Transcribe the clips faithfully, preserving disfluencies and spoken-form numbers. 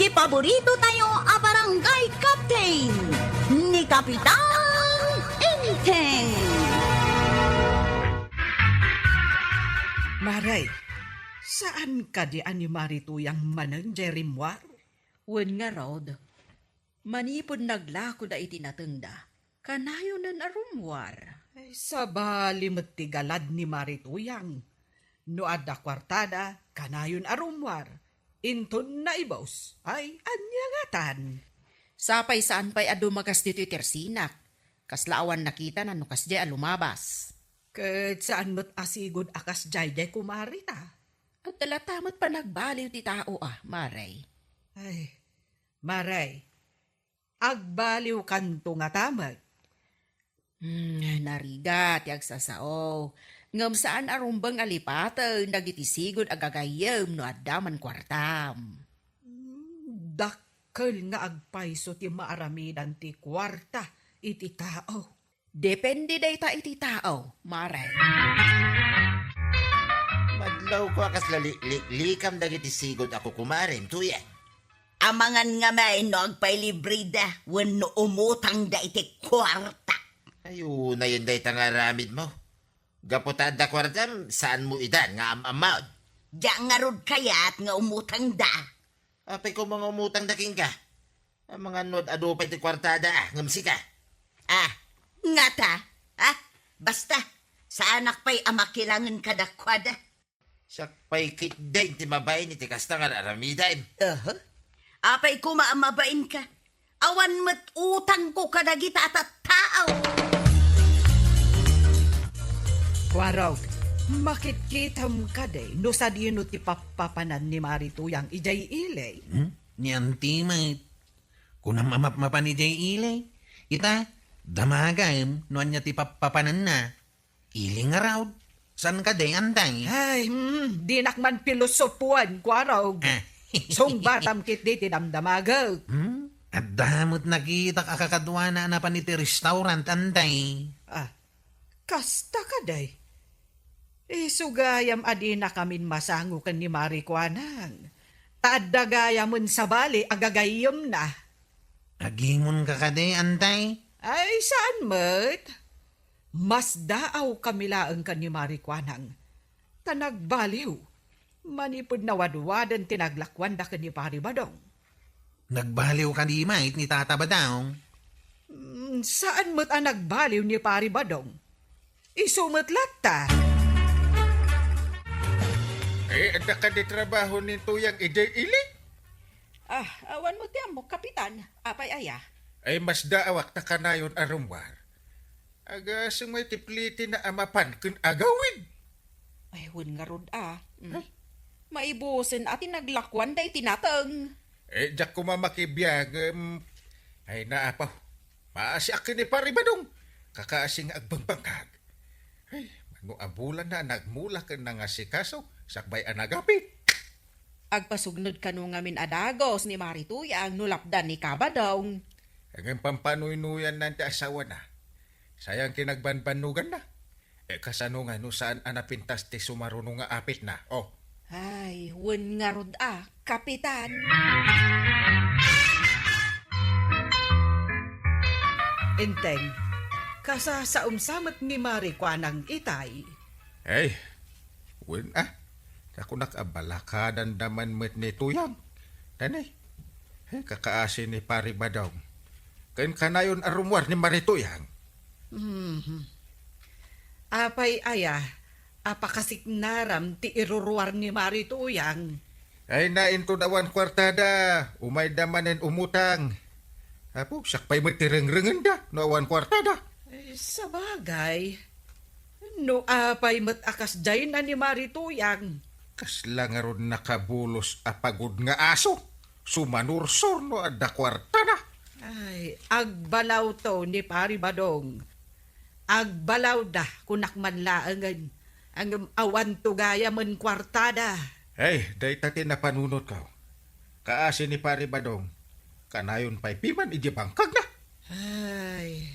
Paborito tayo a barangay captain, ni Kapitan Enteng. Maray, saan kadi a ni Mari Tuyang manen jay rimmuar? Wen ngarud, manipud naglakoda iti natengda, kanayonen a rummuar. Ay, sabali met ti galad ni Mari Tuyang. No adda kuartada, kanayon a rummuar. Inton naibus, ay ania ngatan? Sapay saan pay a dumagas ditoy tersinak. Kasla awan nakitana no kasdiay a lumabas. Ket saan met a sigud a kasdiay jay kumarita. Adda latta met panagbaliw ti tao a, Maray. Ay, Maray, agbaliwkanto ngata met. Hmm, narigat ti agsasao. Ngem saan a rumbeng a lipaten dagiti sigud a gagayyem no adda man kuartam. Hmm, dakkel nga agpayso ti maaramidan ti kuarta iti tao. Depende dayta iti tao, Maray. Madlawko a kasla likliklikam dagiti sigud a kukumarem, Tuyang. Amangan ngamin no agpailibreda wenno umutangda iti kuarta. Ay, unayen dayta nga aramidmo. Gapu ta adda kuartam, saanmo idan nga am-ammoan? Diak ngarud kayat nga umutangda. Apay koma nga umutangda kenka? Amangan no ad-adu pay ti kuartada, ngem sika? Ah, ngata? Ah, basta, saanak pay a makilangen kadakuada. Siak pay ketdin ti mabain iti kasta nga ar-aramidem. Aha. Apay koma a mabainka? Awan met utangko kadagita a tattao. Kuarog, makitkitam kadi no sadino ti pappapanan ni Mari Tuyang idiay ili? Hmm? Ni Auntie met. Kunam a mapmapan idiay ili. Ita, damagem no ania ti pappapananna. Ili ngarud. Saan kadi, Antay? Ay, hmm, dinak man pilosopuan, Kuarog. Ah. Sungbatam ketdi ti damdamagek. Hmm? Adda met nakitak a kakaduana a napan iti restaurant, Antay. Ah, kasta kadi? Isu gayam a dinakamin masango ken ni Mari Kuanang. Ta adda gayamen sabali a gagayyemna. Agimonka kadi, Antay? Ay, saan met? Masdaawkami laeng ken ni Mari Kuanang. Ta nagbaliw, manipud nawadwaden ti naglakuanda ken ni Pari Badong. Nagbaliw kadi met ni Tata Badong? Mm, saan met a nagbaliw ni Pari Badong? Isu met latta. Eh, adda kadi trabaho ni Tuyang idiay ili? Ah, awan met ti ammok, Kapitan. Apay aya? Ay, masdaawak ta kanayon a rummuar. Agasem ti plitina a mapan ken agawid. Ay, wen ngarud a. Mm. Ay. Maibusen a ti naglakuanda iti nateng. Eh, diak koma makibiag, em, ay, naapaw. Maasiak ken ni Pari Badong. Kakaasi nga agbangbanggag. Ay, mano a bulan na nagmula ken nangasikaso, sakbay a nagapit. Agpasugnod kano ngamin a dagus ni Mari Tuyang no lapdan ni Kabadong. Ngem pampanuynuyanna ti asawana. Sayang ti nagbanbannoganna. Eh, kasano nga no saan a napintas ti sumaruno nga apitna? Oh. Ay, wen ngarud a, Kapitan. Enteng, kasasaom sa met ni Mari Kuanang itay. Ay, wen a, ta kunak a balakadanda man met ni Tuyang. Danay, ay, kakaasi ni Pari Badong. Ken kanayon a rummuar ni Mari Tuyang. Mhm. Apay aya, a pakasiknaram ti iruruar ni Mari Tuyang? Ay, na inton awan kuartada, umayda manen umutang. Apo, siak pay met ti rengrengenda no awan kuartada. Eh, sabagay. No apay met a kasdiay na ni Mari Tuyang? Kasla ngarud nakabulos a pagod nga aso. Sumanursor no adda kuartana. Ay, agbalawto ni Pari Badong. Agbalawda, kunak man laengen. Ngem awanto gayamen kuartada. Ay, dayta ti napanunotko. Kaasi ni Pari Badong, kanayon pay piman iti bangkagna. Ay,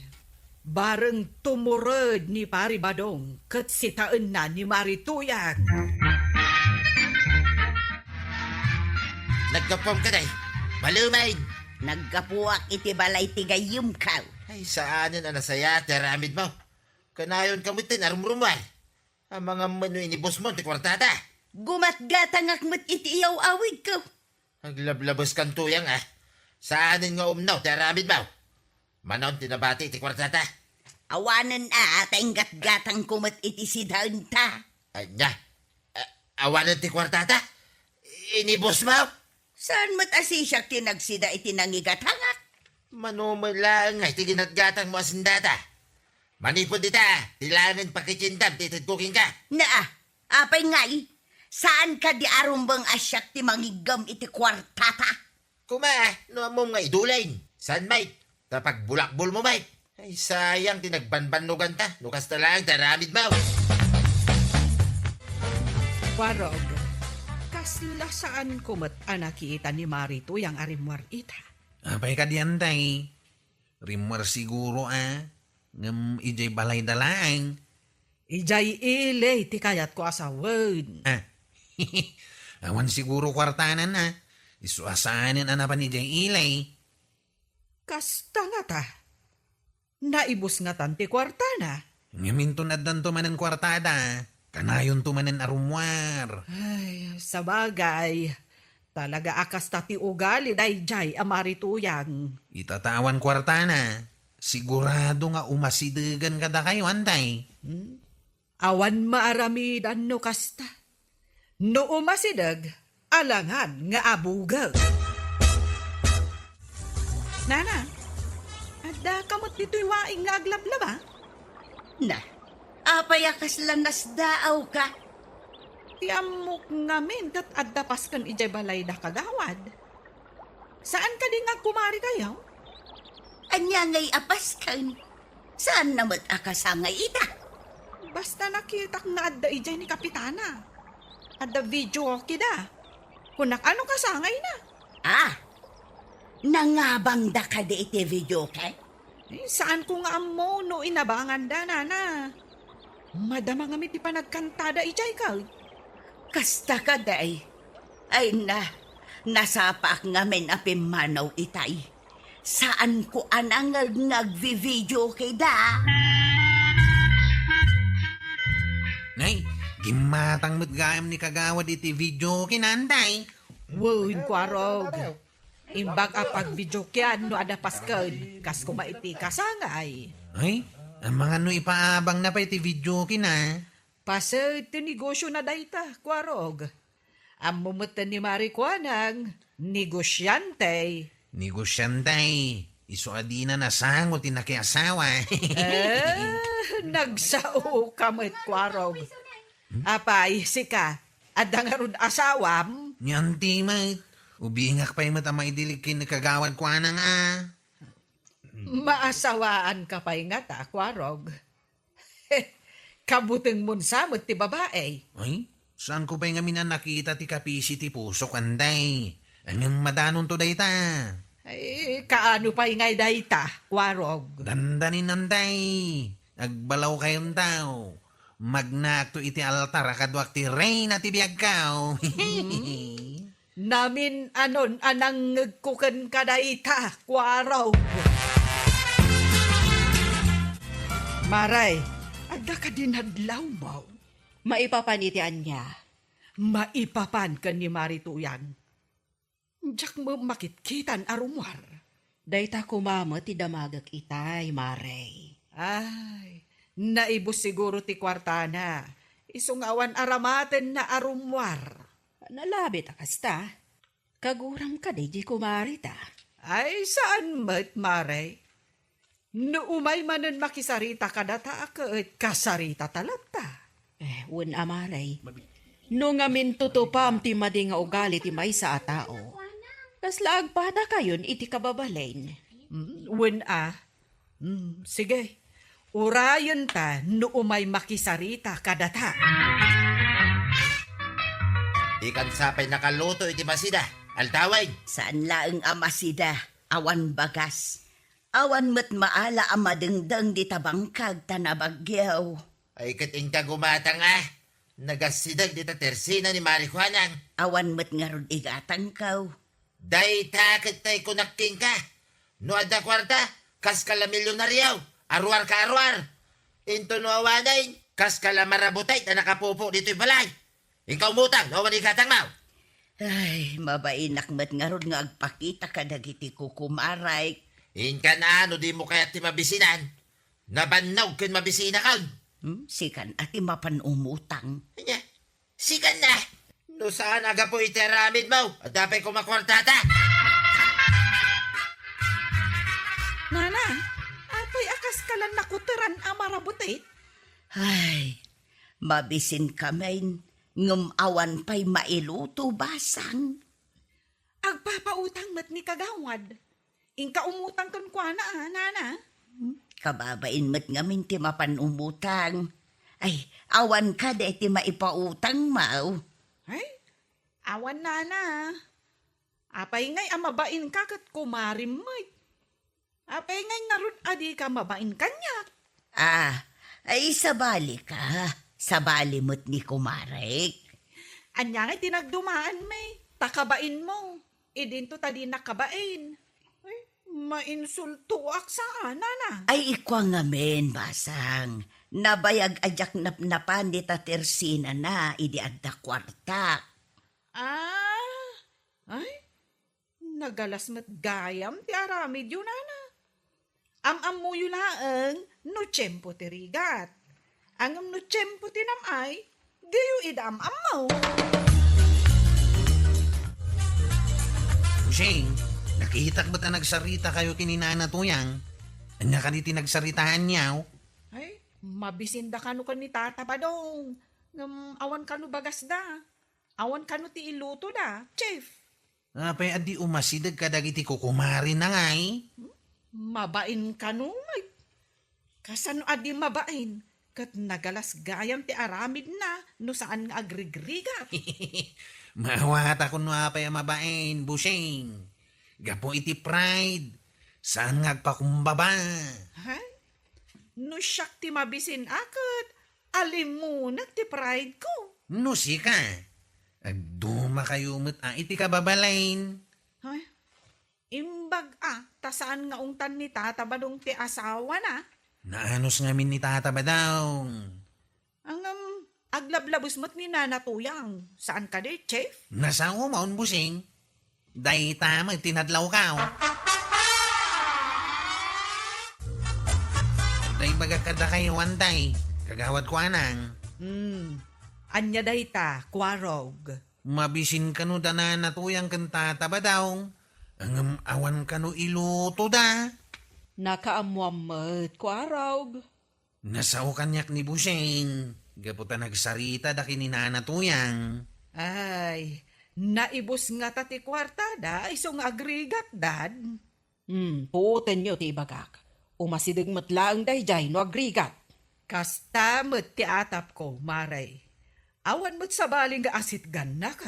bareng tumured ni Pari Badong ket sitaenna ni Mari Tuyang. Naggapuam kadi. Malumayen, naggapuak iti balay ti gayyemko. Ay, saanen a nasayaat ti aramidmo. Kanayonka metten a rumrumuar. Amangan met no inibusmo ti kuartata. Gumatgatangak met iti iyaw-awidko. Aglablabeskan, Tuyang, a. Saanen nga umno ti aramidmo. Manon ti nabati iti kuartata. Awanen a, ta inggatgatangko met iti sidaenta. Ania? A-, awanen ti kuartata? Inibusmo? Saan met a siak ti nagsida iti nangigatangak? Mano met laeng nga iti ginatgatangmo a sendata? Manipud dita, ti laengen pakitiendam ti itedko kenka. Naa, apay ngay? Saan kadi a rumbeng a siak ti mangiggem iti kuartata? Kuma, no ammom nga idulin. Saan met? Ta pagbulakbolmo met. Ay, sayang ti nagbanbannoganta. No kasta laeng ti aramidmo. Kuarog, kasla saanko met a nakita ni Mari Tuyang a rimmuar ita. Apay kadi, Antay? Rimmuar siguro a, ngem idiay balayda laeng. Idiay ili ti kayatko a sawen. Ah. Awan siguro kuartana na. Isu a saanen a napan idiay ili. Kasta ngata. Naibus ngatan ti kuartana. Ngem inton addanto manen kuartada, kanayonto manen a rummuar. Ay, sabagay. Talaga a kasta ti ugali daydiay a Mari Tuyang. Ita ta awan kuartana, sigurado nga umasidegan kadakayo, Antay. Hmm? Awan maaramidan no kasta. No umasideg, alangan nga abugek. Nana, adda ka met ditoy waing nga aglablaba? Na, apay a kasla nasdaawka? Ti ammok ngamin ket adda pasken idiay balayda, kagawad. Saan kadi nga agkumarikayo? Ania ngay a pasken? Saanna met a kasangay ita? Basta nakitak nga adda idiay ni Kapitana. Adda videoke da. Kunak, ano kasangayna? Ah, nangabangda kadi iti videoke? Eh, saanko nga ammo no inabanganda, nana. Madama ngamin ti panagkantada idiay, kay. Kasta kadi. Ay na, nasapaak ngamin a pimmanaw itay. Saanko a nangeg nga agvi-videoke da. Nay, gimmatang met gayam ni kagawad iti videoke, Antay. Wen, Kuarog. Imbag a pagvideokean no adda pasken, kas koma iti kasangay. Ay, amangan no ipaabangna pay ti videokena. Paset ti negosiona dayta, Kuarog. Ammo met ni Mari Kuanang, negosiante. Negosiante. Isu a dina nasango ti nakiasawa. Eh, nagsaoka met, Kuarog. Apay, sika, adda ngarud asawam? Ni anti met. Ubingak pay met a maidilig ken ni Kagawad Kuanang a. Maasawaanka pay ngata, Kuarog. Kabutengmon sa met ti babae. Ay, saanko pay ngamin a nakita ti kapisi ti pusok, Antay. Ngem madanonto dayta. Ay, kaano pay ngay dayta, Kuarog? Dandanin, Antay. Agbalawkayonto. Magnaakto iti altar a kaduak ti reyna ti biagko. Hmm? Namin-anon a nangngegko kenka dayta, Kuarog. Mare, adda kadi nadlawmo? Maipapan iti ania? Maipapan ken ni Mari Tuyang. Diak met makitkitan a rummuar. Dayta koma met ti damagek itay, Mare. Ay, naibus siguro ti kuartana. Isu nga awan aramatenna a rummuar. Nalabit a kasta. Kaguram kadi diay kumarita? Ay, saan met, Mare. No umay manen makisarita kadata, ket kasaritata latta. Eh, wen a, Mare. No ngamin tutupam ti madi nga ugali ti maysa a tao, kasla agpadakayon iti kababalin. Mm, wen a. Mm, sige. Urayenta no umay makisarita kadata. Dikan sa pay nakaluto iti masida, aldawen. Saan laeng a masida, awan bagas. Awan met maala a madengdeng dita bangkag ta nabagyo. Ay, ket inka gumatang a. Nagasideg dita tersina ni Mari Kuanang. Awan met ngarud igatangko. Dayta ket tay kunak kenka. No adda kuarta, kaska la milyonaryo, aruar ka aruar. Inton no awanen, kaska la marabutay ta nakapupo ditoy balay. Inka umutang, no awan igatangmo. Ay, mabainak met ngarud nga agpakita kadagiti kukumarek. Inka na, no dimo kayat ti mabisinan. Nabannog ken mabisinakon. Hmm, sikan a ti mapan umutang. Ania? Sikan na. No saan a gapu iti aramidmo, adda pay koma kuartata. Nana, apay a kaska la nakuteran a marabutit? Ay, mabisin kamin, ngem awan pay mailuto, basang. Agpapautang met ni kagawad. Inka umutang kenkuana, a, nana. Hmm, kababain met ngamin ti mapan umutang. Ay, awan kadi ti maipautangmo? Ay, awan, nana. Apay ngay a mabainka ket kumarim met? Apay ngay ngarud a dika mabain kaniak? Ah, ay, sabali ka. Sabali met ni kumarek. Ania ngay ti nagdumaanmi? Ta kabainmo. Idinto ta dinak kabain. Ay, mainsultoak saan, nana. Ay, ikua ngamin, basang. Nabayag a diak napnapan dita tersinana idi adda kuarta. Ah, ay, nagalas met gayam ti aramidyo, nana. Am-ammoyo laeng no tiempo ti rigat. Ngem no tiempo ti nam-ay, diyo ida am-ammo. Busing, nakitak met a nagsaritakayo ken ni Nana Tuyang. Ania kadi ti nagsaritaanyo? Ay, mabisinda kano ken ni Tata Badong. Ngem awan kano bagasda. Awan kano ti ilutoda, Chief. Apay a di umasideg kadagiti kukumarina ngay? Hmm? Mabain kano met. Kasano a di mabain? Ket nagalas gayam ti aramidna no saan nga agrigrigat. Maawatak no apay a mabain, Busing. Gapu iti pride, saan nga agpakumbaba. Hay? No siak ti mabisin a ket alimunek ti pride ko. No sika, agdumakayo met a iti kababalin. Ay, imbag a, ta saan nga ungtan ni Tata Badong ti asawana? Naanus ngamin ni Tata Badong. Ngem, aglablabes met ni Nana Tuyang. Saan kadi, Chief? Nasaomo, Busing. Dayta met ti nadlawko. Dayta ibagak kadakayo, Anday, kagawad Kuanang. Hmm. Ania dayta, Kuarog? Mabisin kano da Nana Tuyang ken Tata Badong. Ngem awan kano ilutoda. Nakaammoam met, Kuarog. Nasao kaniak ni Busing, gapu ta nagsarita da ken ni Nana Tuyang. Ay, naibus ngata ti kuartada, isu nga agrigatdan. Hmm, puotenyo ti ibagak. Umasideg met laeng daydiay no agrigat. Kasta met ti atapko, Mare. Awan met sabali nga asitgannak.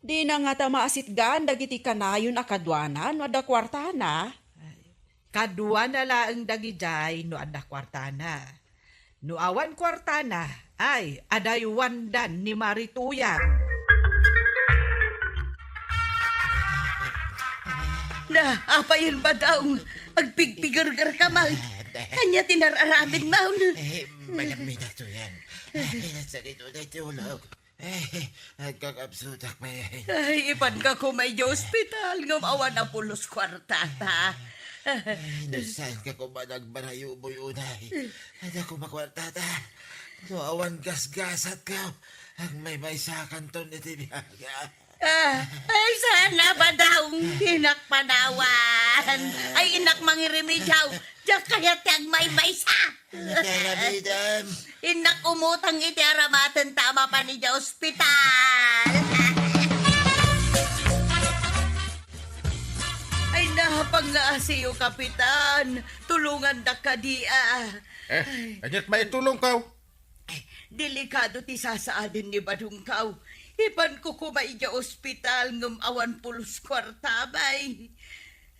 Dina ngata maasitgan dagiti kanayon a kaduana no adda kuartana. Ay, kaduana laeng dagidiay no adda kuartana. No awan kuartana, ay, adaywandan ni Mari Tuyang. Na, apayen, Badong? Agpigpigergerka man. Ania ti nar-aramidmo? Eh, malagmit a Tuyang. Eh, nagsakit unay ti ulok. Eh, nagkakapsutak pay. Ay, ipanka koma idiay ospital, ngem awan a pulos kuartata. Ay, no saanka koma nagbarayuboy unay. Adda koma kuartata. No awan gasgasatka, agmaymaysakanton iti biag. Ah, ay, saan a, Badong? Innak panawan. Ay, innak mangirimediaw. Diak kayat ti agmaymaysa. Nagkarabidam. Innak umutang iti aramaten ta a mapan idiay ospital. Ay, napangngaasiyo, Kapitan. Tulongandak kadi, a. Eh, aniat maitulongko? Eh, delikado ti sasaaden ni Badongko. Ipanko koma idiay ospital ngem awan pulos kuarta, bay.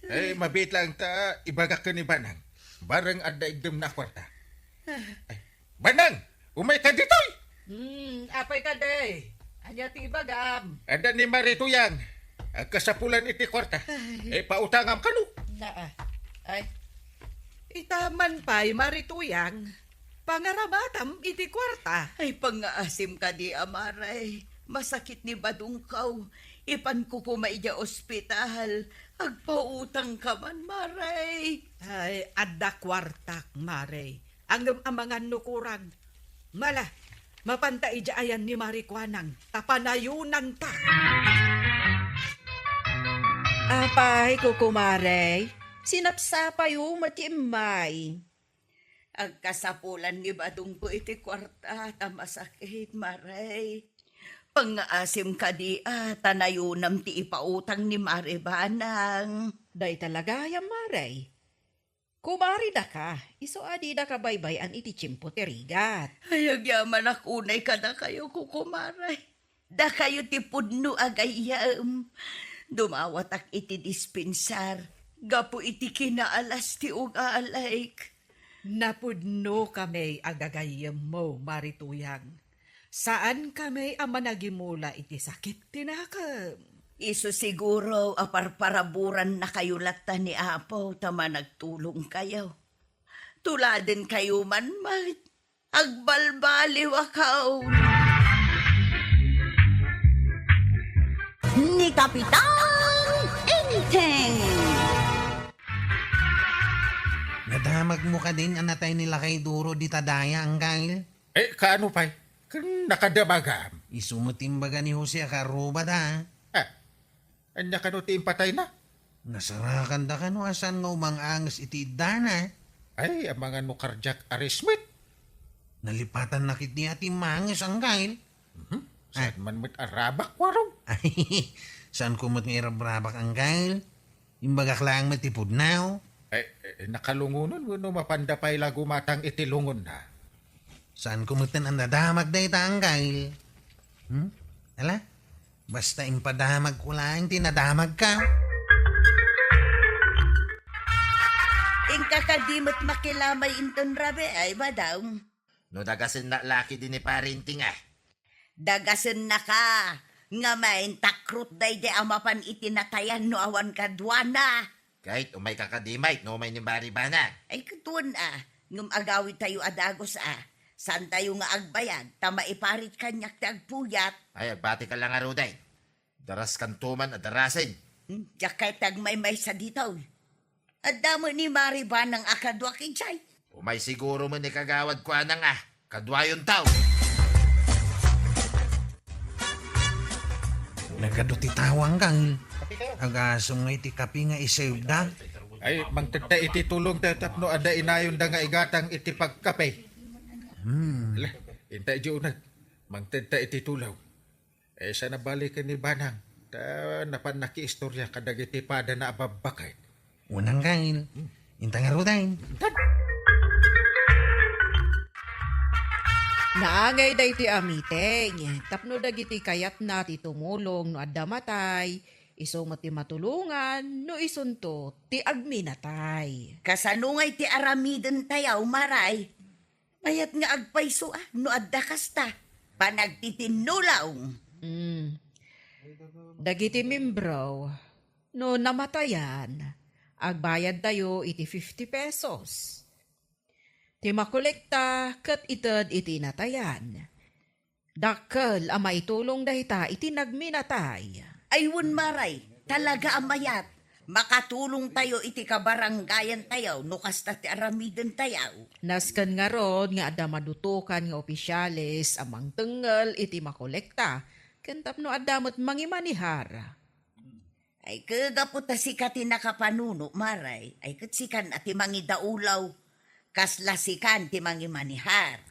Eh, mabiit laeng ta ibagak ken ni Banang. Bareng adda igdemna a kuarta. Ah. Eh, Banang, umayka ditoy! Hmm, apay kadi? Ania ti ibagam? Adda ni Mari Tuyang. Agkasapulan iti kuarta. Ay. Eh, pautangam kano. Naa. Ay. Ita man pay, Mari Tuyang. Pangaramatam iti kuarta. Ay, pangngaasim kadi a, Mare. Masakit ni badongko. Ipanko koma idiay ospital. Agpautangka man, Mare. Ay, adda kuartak, Mare. Ngem amangan no kurang. Mala, mapanta idiay ayan ni Mari Kuanang, ta panayonanta. Apay, kukumare, sinapsapayo met ti immay. Agkasapulan ni badongko iti kuarta ta masakit, Mare. Pangngaasim kadi a, ta nayonam ti ipautang ni Mare Banang. Dayta la gayam, Mare. Kumaridaka, isu a didaka baybay-an iti tiempo ti rigat. Ay, agyamanak unay kadakayo, kukumare. Dakayo ti pudno a gayyem. Dumawatak iti dispensar gapu iti kinaalas ti ugalaek. Napudno kami a gagayyemmo, Mari Tuyang. Saan kami a managimula iti sakit ti nakem. Isu siguro a parparaburannakayo latta ni Apo ta managtulongkayo. Tuladenkayo man met. Agbalbaliwakaw. Ni Kapitan Enteng. Nadamagmo kadin a natay ni Lakay Duro dita daya, Anggail? Eh, kaano pay? Ken nakadamagam. Isu met ti imbaga ni Jose a karubada. Ah, ania kano ti impatayna? Nasarakanda kano a saan nga umang-anges iti iddana? Ay, amangan no cardiac arrest met. Nalipatanna ketdi a timmanges, Anggail. Mhm. Saan man met a rabak, warong? Ay, saanko met nga irabrabak, Anggail. Imbagak laeng met ti pudno. Eh, eh, nakalungonen wenno mapanda pay la gumatang iti lungonna? Saanko metten a nadamag dayta, Anggail. Hmm? Ala? Basta impadamagko laeng ti nadamagka. Inka kadi met makilamay inton rabii, ay, Badong? No dagasennak la ketdi ni Pare Enteng, a. Dagasennaka, ngem takrot daydi a mapan iti natayan no awan kaduana. Ket umayka kadi met no umay ni Mari Banang. Ay, ket wen a, ngem agawidtayo a dagus a. Saantayo nga agbayag, ta maiparit kaniak ti agpuyat. Ay, agbatika la ngaruden. Daraskanto man a darasen. Hmm, diak kayat ti agmaymaysa ditoy. Adda met ni Mari Banang a kaduak idiay. Umay siguro met ni Kagawad Kuanang a kaduayonto. Nagadu ti tao, Anggail. Agasem nga iti kape nga isayogda. Ay, mangtedta iti tulongda tapno adda inayonda nga igatang iti pagkape. Hmm. Ala, inta idiay uneg. Mangtedta iti tulong. Eh, saan a baliken ni Banang, ta napan nakiistorya kadagiti padana a babbaket. Wen, Anggail. Hmm. Inta ngaruden. Naangay daytoy a meeting tapno dagiti kayatna ti tumulong no adda matay, isu met ti matulongan no isunto ti agminatay. Kasano ngay ti aramidentayo, Mare? Mayat nga agpayso a no adda kasta. Panagtitinnulong. Mm. Dagiti membro, no namatayan, agbayadtayo iti fifty pesos. Ti makolekta ket ited iti natayan. Dakkel a maitulong dayta iti nagminatay. Ay wen, Mare, talaga a mayat. Makatulongtayo iti kabarangayantayo no kasta ti aramidentayo. Nasken ngarud nga adda madutokan nga opisyales a mangtengngel iti makolekta, ken tapno adda met mangimanihar. Ay, ket gapu ta sika ti nakapanuno, Mare, ay, ket sikan a ti mangidaulaw. Kasla sikan ti mangimanihar.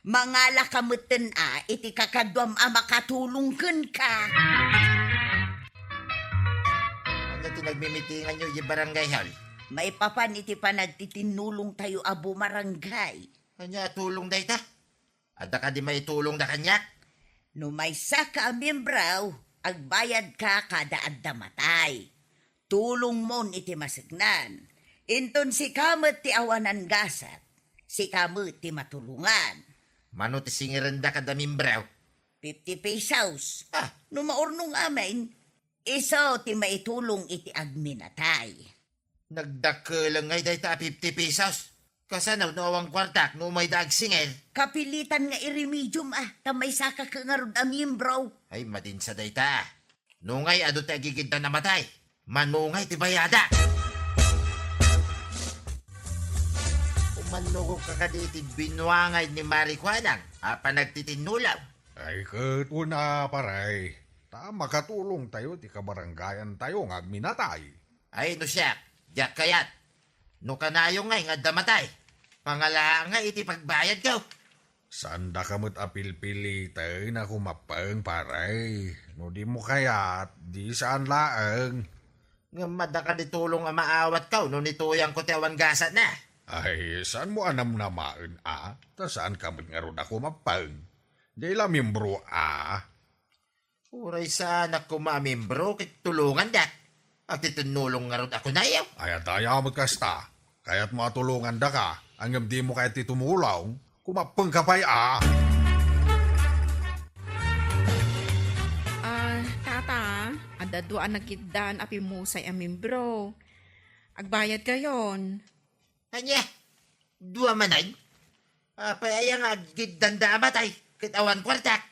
Mangalaka metten a iti kakaduam a makatulong kenka. Ania ti nagmimitinganyo idiay barangay hall? Maipapan iti panagtitinnulongtayo a bumarangay. Ania a tulong dayta? Adda kadi maitulongda kaniak? No maysaka a miembro, agbayadka kada adda matay. Tulongmon iti maseknan. Inton sika met ti awanan gasat, sika met ti matulongan. Mano ti singirenda kada miembro? Fifty pesos. Ah. No maurnong amin, Isu ti maitulong iti agminatay. Nagdakkel ngay dayta a fifty pesos. Kasano no awan kuartak no umayda agsingir? Kapilitan nga iremediom a, ta maysaka ngarud a miembro. Ay, madinsa dayta. No ngay adu ti agigiddan a matay, mano ngay ti bayadak? Umannugok ka kadi iti binuangay ni Mari Kuanang a panagtitinnulaw. Ay, ket una, paray, ta makatulongtayo ti kabarangayantayo nga agminatay. Ay, no siak, diak kayat. No kanayon ngay nga adda matay, pangalaak ngay iti pagbayadko. Saandaka met a pilpiliten a kumappeng, paray. No dimo kayat, di saan laeng. Ngem adda kadi tulong a maawatko no nituyangko ti awan gasatna? Ay, saanmo a namnamaen a? Ta saanka met ngarud a kumappeng. Diay la miembro a. Uray saanak koma a miembro ket tulongandak. Agtitinnulong ngarud a kunayo. Ay, adda aya met kasta. Kayatmo a tulongandaka, ngem dimo kayat ti tumulong, kumappengka pay a. Ah, tata, adda dua a nagiddan a pimmusay a miembro. Agbayadkayon. Ania? Dua manen? Apay aya nga aggiddanda a matay ket awan kuartak?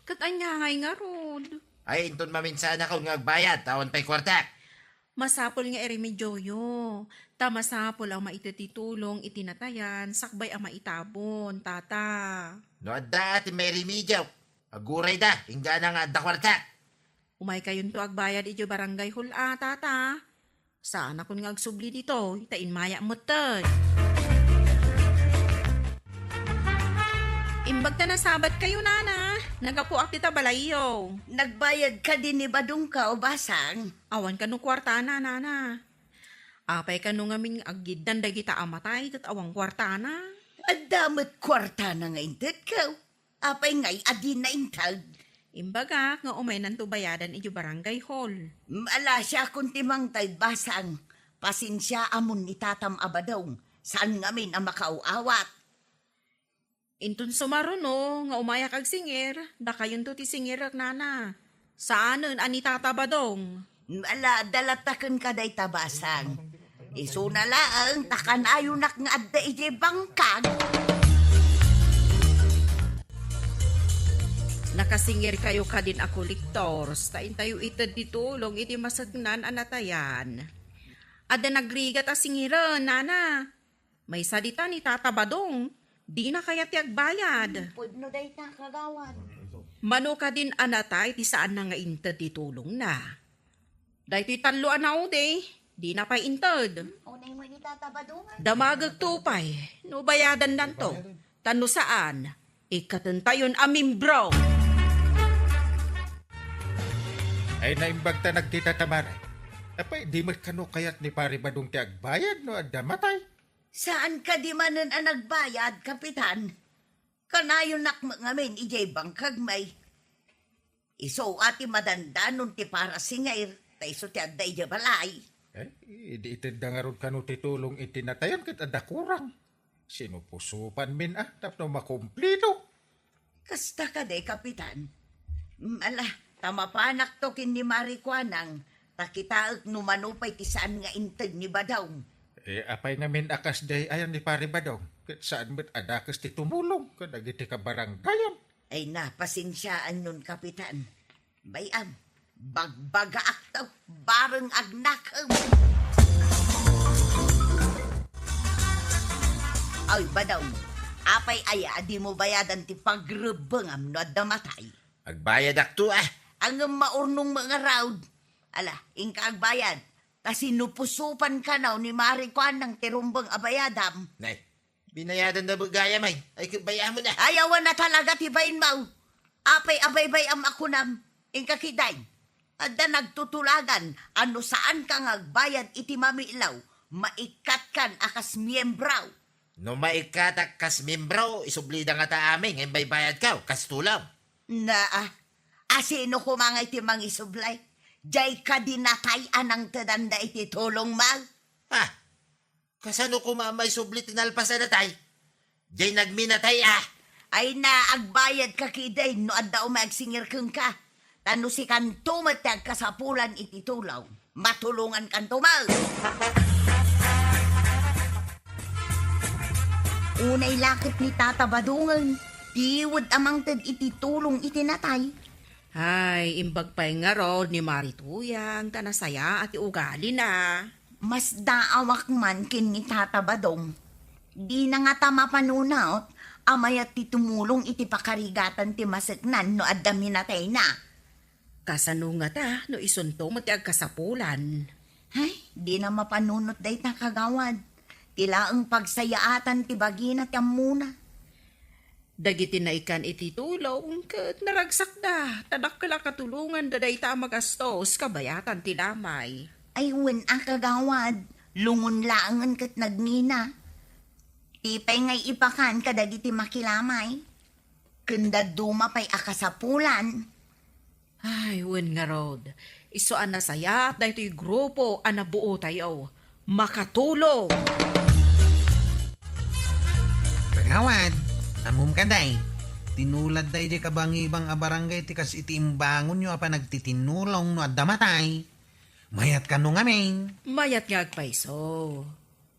Ket ania ngay ngarud? Ay, inton maminsanakon nga agbayad, ta awan pay kuartak. Masapul nga iremedioyo, ta masapul a maited ti tulong iti natayan sakbay a maitabon, tata. No adda ti mairemedio, agurayda, inggana nga adda kuartak. Umaykayonto agbayad idiay barangay hall a, tata. Saanakon nga agsubli ditoy, ta immayak metten. Imbag ta nasabatkayo, nana, naggapuak dita balayyo. Nagbayad kadi ni Badongko, Basang? Awan kano kuartana, nana. Apay kano ngamin nga aggiddan dagita a matay ket awan kuartana? Adda met kuartana nga intedko. Apay ngay a dina inted? Imbagak nga umaynanto bayadan idiay barangay hall. Mm, ala, siakon ti mangted, Basang. Pasensia ammon ni tatam a Badong. Saan ngamin a makaaw-awat. Inton sumaruno nga umayak agsingir, dakayonto ti singirek, nana. Saanen a ni tata Badong. Ala, dalataken ka dayta, Basang. Isuna laeng ta kanayonak nga adda idiay bangkag. Nakasingirkayo kadin a kolektors, ta intayo ited ti tulong iti masaknan a natayan. Adda nagrigat a singiren, nana. Maysa dita ni Tata Badong, dina kayat ti agbayad. Pudno dayta, kagawad. Mano kadin a natay ti saanna nga inted ti tulongna? Daytoy tallo a naudi, dina pay inted. Unay mo ni Tata Badong. Damagekto pay, no bayadandanto. Ta no saan, ikkatentayon a miembro. Ay, naimbag ta nagkita ta, Mare. Apay, di met kano kayat ni Pare Badong ti agbayad no adda matay? Saan kadi manen a nagbayad, Kapitan? Kanayonak met ngamin idiay bangkag, may. Isu a ti madandanon ti parasingir, ta isu ti adda idiay balay. Eh, idi itedda ngarud kano ti tulong iti natayan ket adda kurang. Sinupusopanmin a tapno makumplito. Kasta kadi, Kapitan? Mm, ala, ta mapanakto ken ni Mari Kuanang, ta kitaek no mano pay ti saan nga inted ni Badong. Eh, apay ngamin a kasdiay ayan ni Pare Badong? Ket saan met a dakes ti tumulong kadagiti kabarangayan. Ay, na, pasensiaanyon, Kapitan. Bay-am, bagbagaakto, bareng agnakem. Ay, Badong, apay aya a dimo bayadan ti pagrebbengam no adda matay? Agbayadakto, a. Ngem maurnong met ngarud. Ala, inka agbayad. Ta sinupusopan kano ni Mari Kuanang ti rumbeng a bayadam. Nay, binayadanna met gayam, ay. Ay, ket bay-amon a. Ay, awan a talaga ti bainmo. Apay a baybay-am a kunam? Inka ketdin. Adda nagtutulagan a no saanka nga agbayad iti mamilaw, maikkatkan a kas miembro. No maikkatak kas miembro, isublida ngata amin nga imbaybayadko kas tulong. Naa, a sino koma ngay ti mangisubli? Diay kadi natay a nangtedanda iti tulongmo? Ha? Kasano koma a maisubli ti nalpas a natay? Diay nagminatay a! Ay na, agbayadka ketdin no adda umay agsingir kenka. Ta no sikanto met ti agkasapulan iti tulong, matulongankanto met. Unay la ket ni Tata Badongen, diwed a mangted iti tulong iti natay. Ay, imbag pay ngarud ni Mari Tuyang ta nasayaat ti ugalina. Masdaawak man ken ni Tata Badong. Dina ngata mapanunot a mayat ti tumulong iti pakarigatan ti maseknan no adda minatayna. Kasano ngata no isunto met ti agkasapulan? Ay, dina mapanunot dayta, kagawad. Ti laeng pagsayaatan ti bagina ti ammona. Dagiti naikkan iti tulong ket naragsakda, ta dakkel a katulonganda dayta a magastos kabayatan ti lamay. Ay, wen a, kagawad, lungon laengen ket nagngina. Ti pay nga ipakan kadagiti makilamay, ken dadduma pay a kasapulan. Ay, wen ngarud, isu a nasayaat daytoy grupo a nabuotayo. Makatulong! Kagawad, ammom kadi, tinuladda idiay kabangibang a barangay ti kas iti imbangonyo a panagtitinnulong no adda matay. Mayat kano ngamin? Mayat nga agpayso.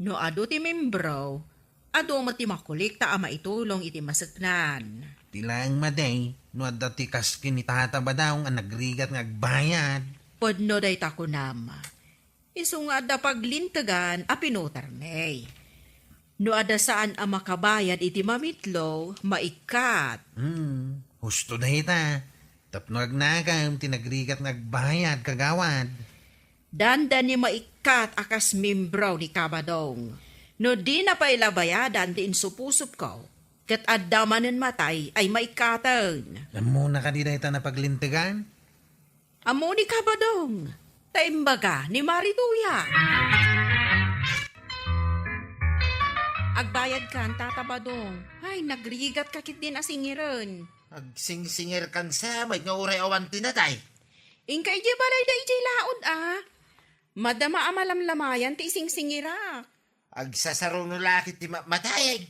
No adu ti membro, adu met ti makolekta a maitulong iti maseknan. Ti laeng madi, no adda ti kas ken ni Tata Badong a nagrigat nga agbayad. Pudno dayta kunam. Isu nga adda paglintegan a pinutarmi. No adda saan a makabayad iti mamitlo, maikkat. Hmm, husto dayta. Tapno agnagam ti nagrigat nga agbayad, kagawad. Dandani maikkat a kas membro ni Kabadong. No dina pay la bayadan ti insupusupko, ket adda manen matay ay maikkaten. Ammona kadi dayta napaglintegan? Ammo ni Kabadong, ta imbaga ni Mari Tuya. Agbayadkan, Tata Badong. Ay, nagrigatka ketdin a singiren. Agsingsingirkan sa met nga uray awan ti natay. Inka idiay balayda idiay laod, a. Madama a malamlamayan ti isingsingirak. Agsasaruno la ket ti ma-, matayeg.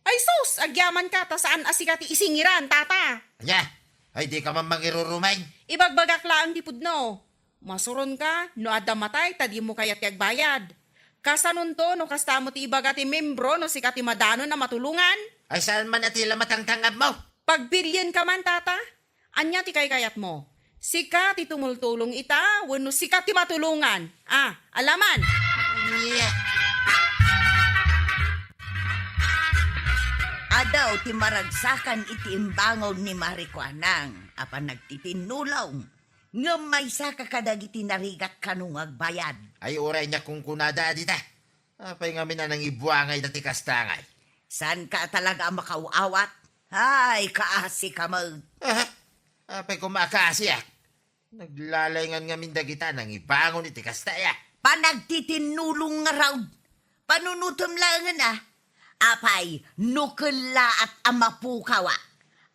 Ay sus, agyamanka ta saan a sika ti isingiran, Tata. Ania? Ay, dika man mangirurumaen. Ibagbagak laeng ti pudno. Masuronka no adda matay ta dimo kayat ti agbayad. Kasanonto no kasta met ti ibaga ti membro no sika ti madanon a matulongan? Ay, saan man a ti la matangtangabmo? Pagbilienka man, Tata. Ania ti kaykayatmo? Sika ti tumultulong ita wenno sika ti matulongan? A, alaman! Ania? Adu ti maragsakan iti imbangon ni Mari Kuanang a panagtitinnulong. Ngem maysaka kadagiti narigat kano nga agbayad. Ay, uray nia kunkunada a dita. Apay ngamin a nangibuangayda ti kasta ngay? Saanka talaga a makaw-awat? Ay, kaasika met. Aha. Apay koma a kaasiak? Naglalaingan ngamin dagita nangibangon iti kasta, ya. Panagtitinnulong ngarud. Panunotem laengen, a. Apay, no kellaat a mapukaw, a.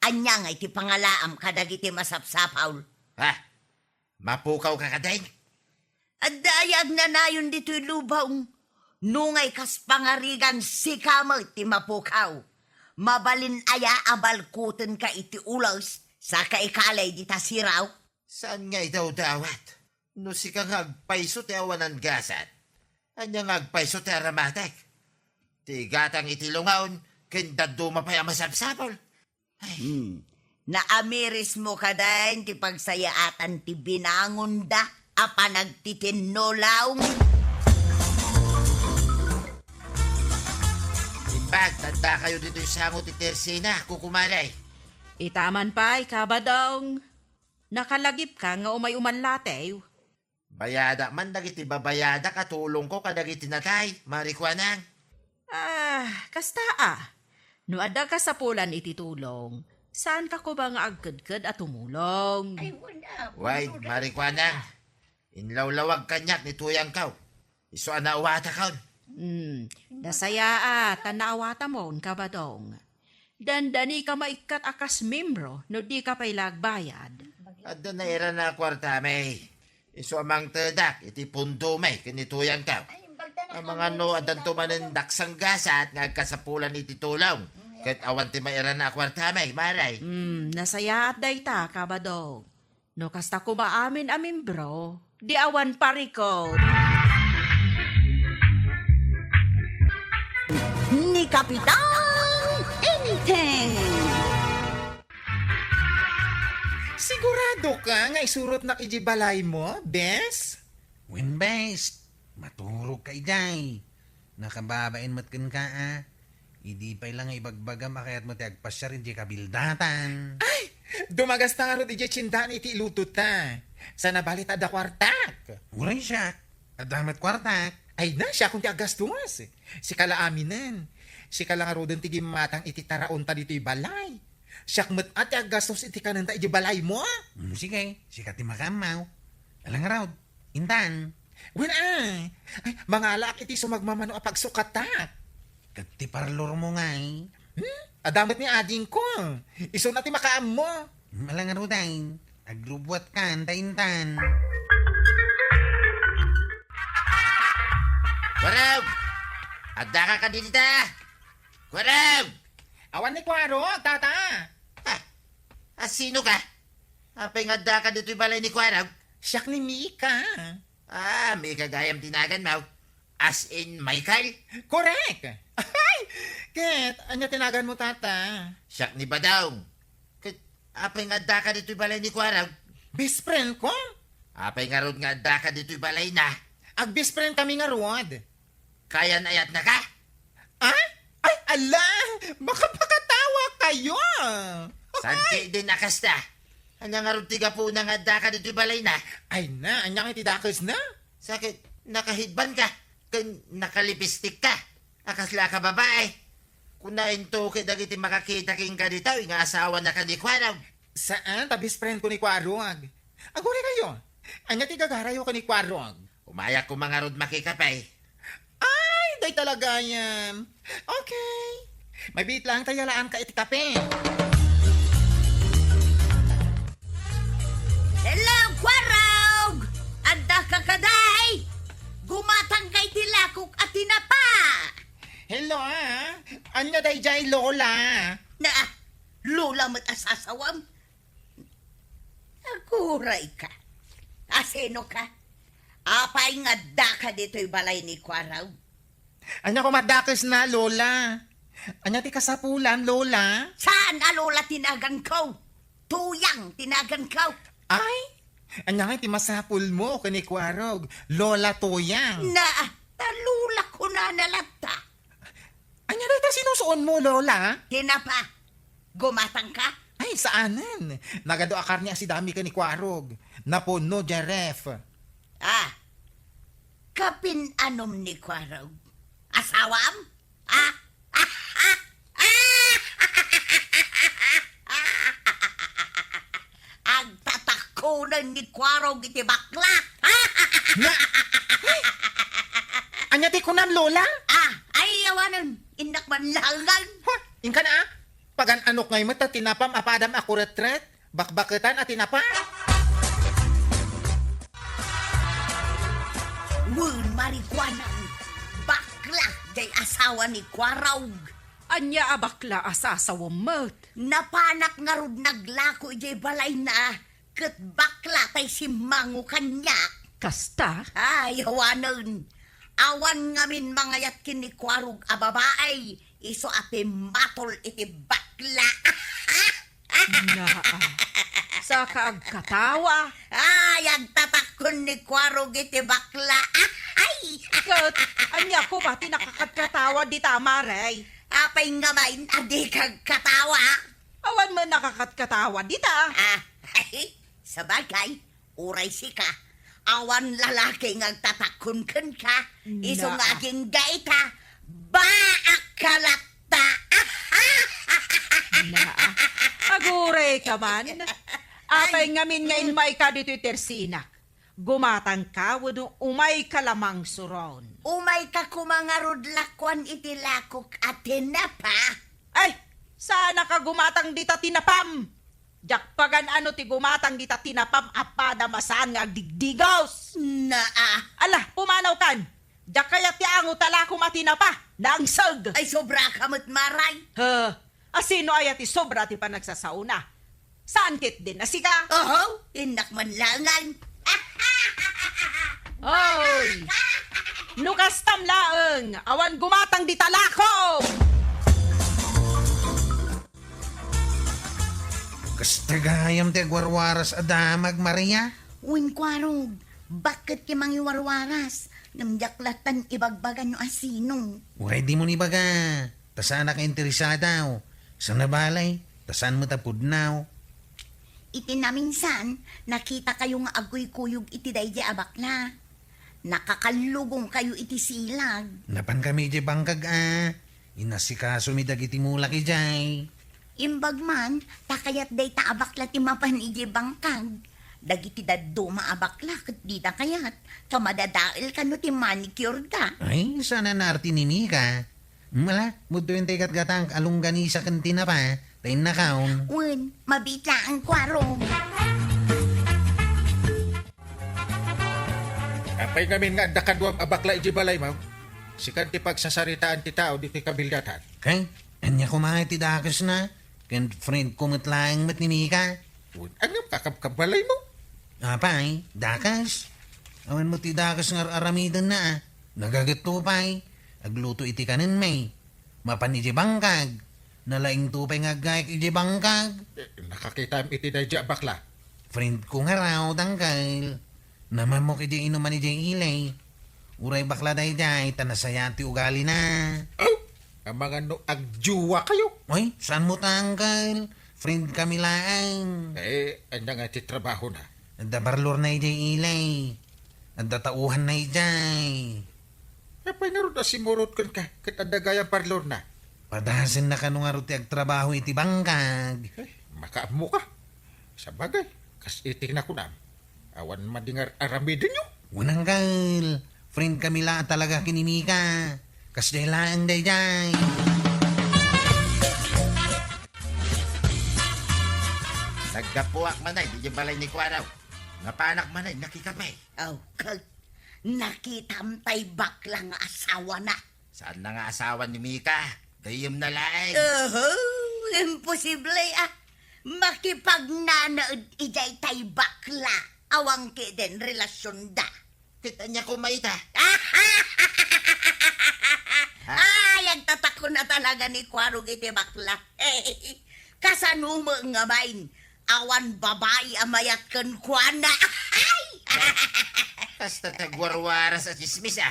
Ania ngay ti pangalaam kadagiti masapsapul? Ha? Mapukawka kadin? Adda aya agnanayon ditoy lubong? No ngay kas pangarigan, sika met ti mapukaw. Mabalin aya a balkutenka iti ules, saka ikalay dita siraw? Saan nga idawdawat? No sika nga agpayso ti awanan gasat, ania nga agpayso ti aramatek? Ti gatang iti lungaon, ken dadduma pay a masapsapul. Hmm. Naamirismo kadi ti pagsayaatan ti binangonda a panagtitinnulong? Imbag, tandakayo ditoy sango ti tersina, kukumare. Ita man pay, Kabadong. Nakalagipka nga umay-uman latew. Bayadak man dagiti babayadak a tulongko kadagiti natay, Mari Kuanang. Ah, kasta a. No adda kasapulan iti tulong, saanka koma nga agkedked a tumulong? Ay, wala. Way, Mari Kuanang. Inlawlawag kaniak ni Tuyangko. Isu a naawatakon. Hmm, nasayaat ta naawatamon, Kabadong. Dandanika maikkat a kas membro no dika pay la agbayad. Adda nairana a kuartami. Isu a mangtedak iti pundomi ken ni Tuyangko. Amangan no addanto manen daksang gasat nga agkasapulan iti tulong. Ket awan ti mairana a kuartami, Mari. Hmm, nasayaat dayta, Kabadong. No kasta koma amin a membro, di awan parikot. Ni Kapitan Enteng. Sigurado ka nga isurotnak iti balaymo, bes? Wen, bes. Maturog ka idiay. Nakababain met kenka, a. Idi pay la nga ibagbagam a kayatmo ti agpasiar idiay kabildatan. Ay! Dumagasta ngarud idiay tiendaan iti ilutota. Sana bali ta adda kuartak. Uray siak. Adda met kuartak. Ay na, siakon ti aggastos. Sika la aminen. Sika la ngaruden ti gimmatang iti taraonta ditoy balay. Siak met a ti aggastos iti kanenta idiay balaymo. Mm, sige, sika ti makaammo. Ala ngarud, intan. Wen, a. Ay, mangalaak iti sumagmamano a pagsukatak. Ket ti parlormo ngay? Hmm? Adda met ni adingko. Isuna ti makaammo. Mm, ala ngarud, ay. Agrubbuatkan ta intan. Kuarog! Addaka kadi dita? Kuarog! Awan ni Kuarog, tata. Ah, a sino ka? Apay nga addaka ditoy balay ni Kuarog? Siak ni Mika. Ah, Mika gayam ti naganmo. As in Michael? Correct! Ay! Ket, ania ti naganmo, tata? Siak ni Badong. Ket, apay nga addaka ditoy balay ni Kuarog? Best friend ko. Apay ngarud nga addaka ditoy balayna? Ag-best friend kami ngarud. Kayan-ayatnaka? Ah? Ay, ala! Makapakatawa kayo! Saan ti din a kasta? Ania ngarud ti gapuna nga addaka ditoy balayna? Ay na, ania nga ti dakesna? Sakit, naka-headband ka, ken naka-lipstick ka. A kasla ka babae. Kuna into ket dagiti makakita kenka ditoy nga asawanaka ni Kuarog. Saan, ta best friend ko ni Kuarog. Aguray kayo. Ania ti gagarayo ken ni Kuarog? Umayak koma ngarud makikape. Ay, dayta la gayam. Okay. Mabiit lang ta yalaanka iti kape. Hello, Kuarog! Addaka kadi? Gumatangka iti lakok a tinapa. Hello, a. Ania daydiay, Lola? Na, Lola met a sasawam? Aguray ka. A sino ka? Apay nga addaka ditoy balay ni Kuarog? Ania koma dakesna, Lola? Ania ti kasapulan, Lola? Saan a Lola ti naganko? Tuyang ti naganko. Ay, ania ngay ti masapulmo ken ni Kuarog, Lola Tuyang? Na, ta Lola kunana latta. Ania dayta sinusuonmo, Lola? Tinapa. Gumatangka? Ay, saanen. Nagadu a karne a sidami ken ni Kuarog. Napunno diay ref. Ah, kapin-anom ni Kuarog? Asawam? Ah? Agtatakkonen ni Kuarog iti bakla. Na, ania ti kunam, Lola? Ah, ay, awanen. Innak man laengan. Ha? Inka na, a? Pagan-anok ngay met ta tinapam a padam a kuretret? Bakbaketan a tinapa? Wen, marikuanam. Bakla diay asawa ni Kuarog. Ania a bakla a sasawem met? Napanak ngarud naglako idiay balayna, ket bakla tay simmango kaniak. Kasta? Ay, awanen. Awan ngamin mangayat ken ni Kuarog a babai, isu a pimmatol iti bakla. Naa, saka agkatawa. Ay, agtatakkon ni Kuarog iti bakla. Ay! Ket, ania koma ti nakakatkatawa dita, Mare? Apay nga main a dika agkatawa? Awan met nakakatkatawa dita. Ah, sabagay, uray sika, awan lalaki nga agtatakkon kenka, isu nga agingga ita, baak ka latta. Naa, aguray ka man. Apay ngamin nga immayka ditoy tersinak? Gumatangka wenno umayka la mangsuron? Umayka koma ngarud lakuan iti lakok a tinapa. Ay, saanka gumatang dita tinapam? Diak pagan-ano ti gumatang dita tinapam a padam a saan nga agdigdigos. Naa. Ala, pumanawkan. Diak kayat ti ango ta lakom a tinapa. Nangseg. Ay, sobraka met, Maray. He, a sino aya ti sobra ti panagsasaona? Saan ketdin a sika? Oho, innak man laengan. Oy! No kastam laeng, awan gumatang dita lako! Kasta gayam ti agwarwaras a damag, Maria? Wen, Kuarog, bakket ti mangiwarwaras? Ngem diak lattan ibagbaga no asino. Uray dimo ibaga, ta saanak a interesada, o. Sana balay, ta saan met a pudno. Iti naminsan, nakitakayo nga agkuykuyog iti daydiay a bakla. Nakakallugongkayo iti silag. Napankami idiay bangkag a, inasikasomi dagiti mulak idiay. Imbag man, ta kayat dayta a bakla ti mapan idiay bangkag. Dagiti dadduma a bakla ket dida kayat, ta madadaelka no ti manicure da. Ay, saan a naarti ni Mika. Mala, mudtoyen ti gatgatang a longganisa ken tinapa, ta innakaon. Wen, mabiit laeng, Kuarog. Apay ngamin nga adda kaduam a bakla idiay balaymo? Sikan ti pagsasaritaan ti tao ditoy kabildatan. Kay, ania koma ti dakesna? Ken friend ko met laeng met ni Mika. Wen, ngem kakabkabbalaymo? Apay, dakes? Awan met ti dakes nga ar-aramidenna, a. Nagagetto pay. Agluto iti kanenmi. Mapan idiay bangkag. Nalaingto pay nga aggayak idiay bangkag. Eh, nakakitaem iti daydiay a bakla? Friend ko ngarud, uncle. Namammok idiay inuman idiay ili. Uray bakla daydiay, ta nasayaat ti ugalina. Aw! Amangan no agjuwakayo? Ay, saan met, uncle? Friend kami laeng. Eh, ania nga ti trabahona? Adda parlorna idiay ili. Adda tauhanna idiay. Apay ngarud a simurot kenka ket adda gayam parlorna? Padasenna kano ngarud ti agtrabaho iti bangkag. Eh, makaammoka. Sabagay, kas iti nakunam, awan madi nga ar-aramidenyo. Wen, uncle, friend kami la talaga ken ni Mika. Kasdiay laeng daydiay. Naggapuak manen idiay balay ni Kuarog. Napanak manen nakikape. Aw, ket nakitam tay bakla nga asawana. Saan na nga asawa ni Mika? Gayyemna laeng. Oho, imposible, a. Makipagnanaed idiay tay bakla. Awan ketdin relasionda. Ket ania koma ita? Ay, agtatakon a talaga ni Kuarog iti bakla. Kasano met ngamin? Awan babai a mayat kenkuana. Ay! Kasta ti agwarwaras a tsismis, a.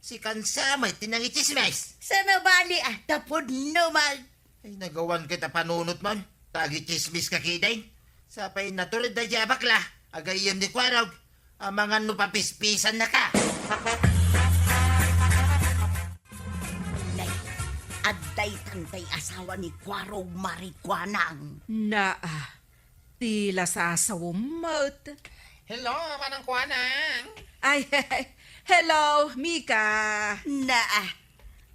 Sikan sa met ti nangitsismis. Sana bali, a, ta pudno man. Ay, nagawan ket a panunotmon. Ta agitsismis ka ketdin. Sapay natured daydiay a bakla, a gayyem ni Kuarog. Amangan no papispisanna ka. Nay, adda itan tay asawa ni Kuarog Marikuanang. Naa, ti lasasawem met. Hello, Manang Kuanang. Ay, hello, Mika. Naa,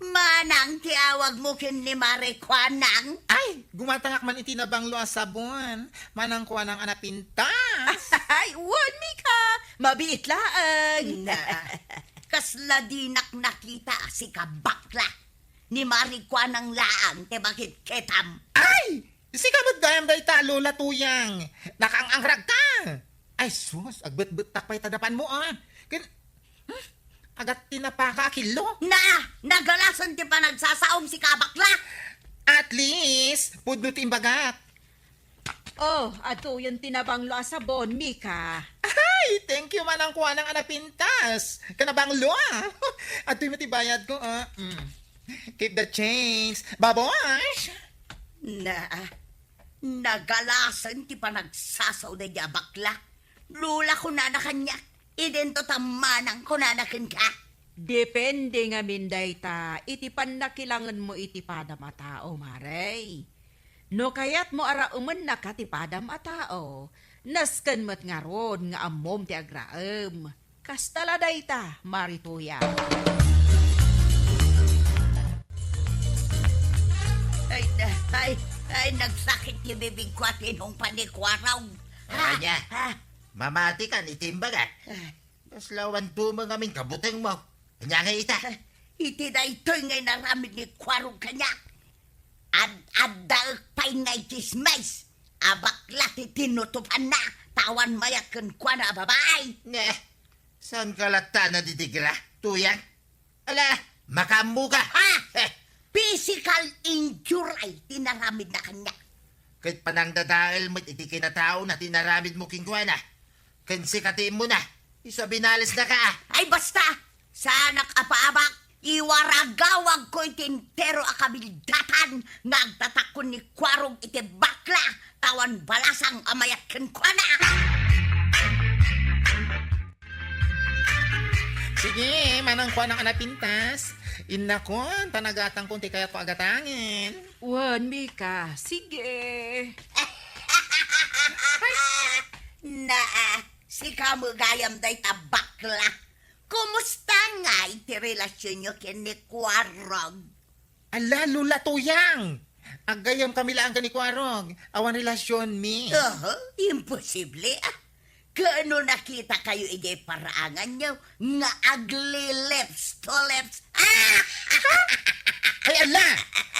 Manang ti awagmo ken ni Marikuanang? Ay, gumatangak man iti nabanglo a sabon. Manang Kuanang a napintas. Ay, wen, Mika. Mabiit laeng. Na, kasla dinak nakita a sika bakla. Ni Marikuanang laeng ti makitkitam. Ay! Sika met gayam dayta, Lola Tuyang. Nakaang-angragka. Ay, sus, agbetbettak pay ta dapanmo, a. Ken, hmm? Agat tinapaka a kilo? Na, nagalasen ti panagsasaom, sika bakla. At least, pudno ti imbagak. Oh, adtoyen ti nabanglo a sabon, Mika. Ay, thank you, Manang Kuanang a napintas. Kanabanglo, a. Adtoy met ti bayadko, a. Mm. Keep the change. Babosh! Na, nagalasen ti panagsasaw daydiay a bakla. Lola, kunana kaniak, idinto ta manang kunana kenka. Depende ngamin dayta iti pannakilangenmo iti padam a tao, Mare. No kayatmo a raemennaka ti padam a tao, nasken met ngarud nga ammom ti agraem. Kasta la dayta, Mare Tuyang. Ay, ay, ay, nagsakit ti bibigko a tinungpa ni Kuarog. Ania? Ha? Mamati kan iti imbagak? Ay. Kasla awan tumeng amin kabutengmo. Ania nga ita? Iti daytoy nga inaramid ni Kuarog kaniak. Ad-addaek pay nga itsismis. a bakla ti tinutupanna, ta awan mayat kenkuana a babai. Ne, saan ka latta nadidikila, Tuyang? Ala, makaammo ka, ha? Eh, physical injury ti naramidna kaniak. Ket panangdadael met iti kinataona ti naramidmo kenkuana. Ken sikatimmona, isu a binalesnaka. Ay, basta! Saanak a paabak, iwaragawagko iti entero a kabildatan nga agtatakon ni Kuarog iti bakla, ta awan balasang a mayat kenkuana. Sige, manang kuana nga napintas. Innakon, ta nagatangkon ti kayatko a gatangen. Wen, Mika, sige. Naa, sika met gayam dayta bakla. Kumusta ngay ti relasionyo ken ni Kuarog? Ala, Lola Tuyang! Aggayamkami laeng ken ni Kuarog. Awan relasionmi. Oho, imposible, ah. Ken no nakitakayo idiay paraanganyo nga agli-lips to lips. Ah! Ay, ala!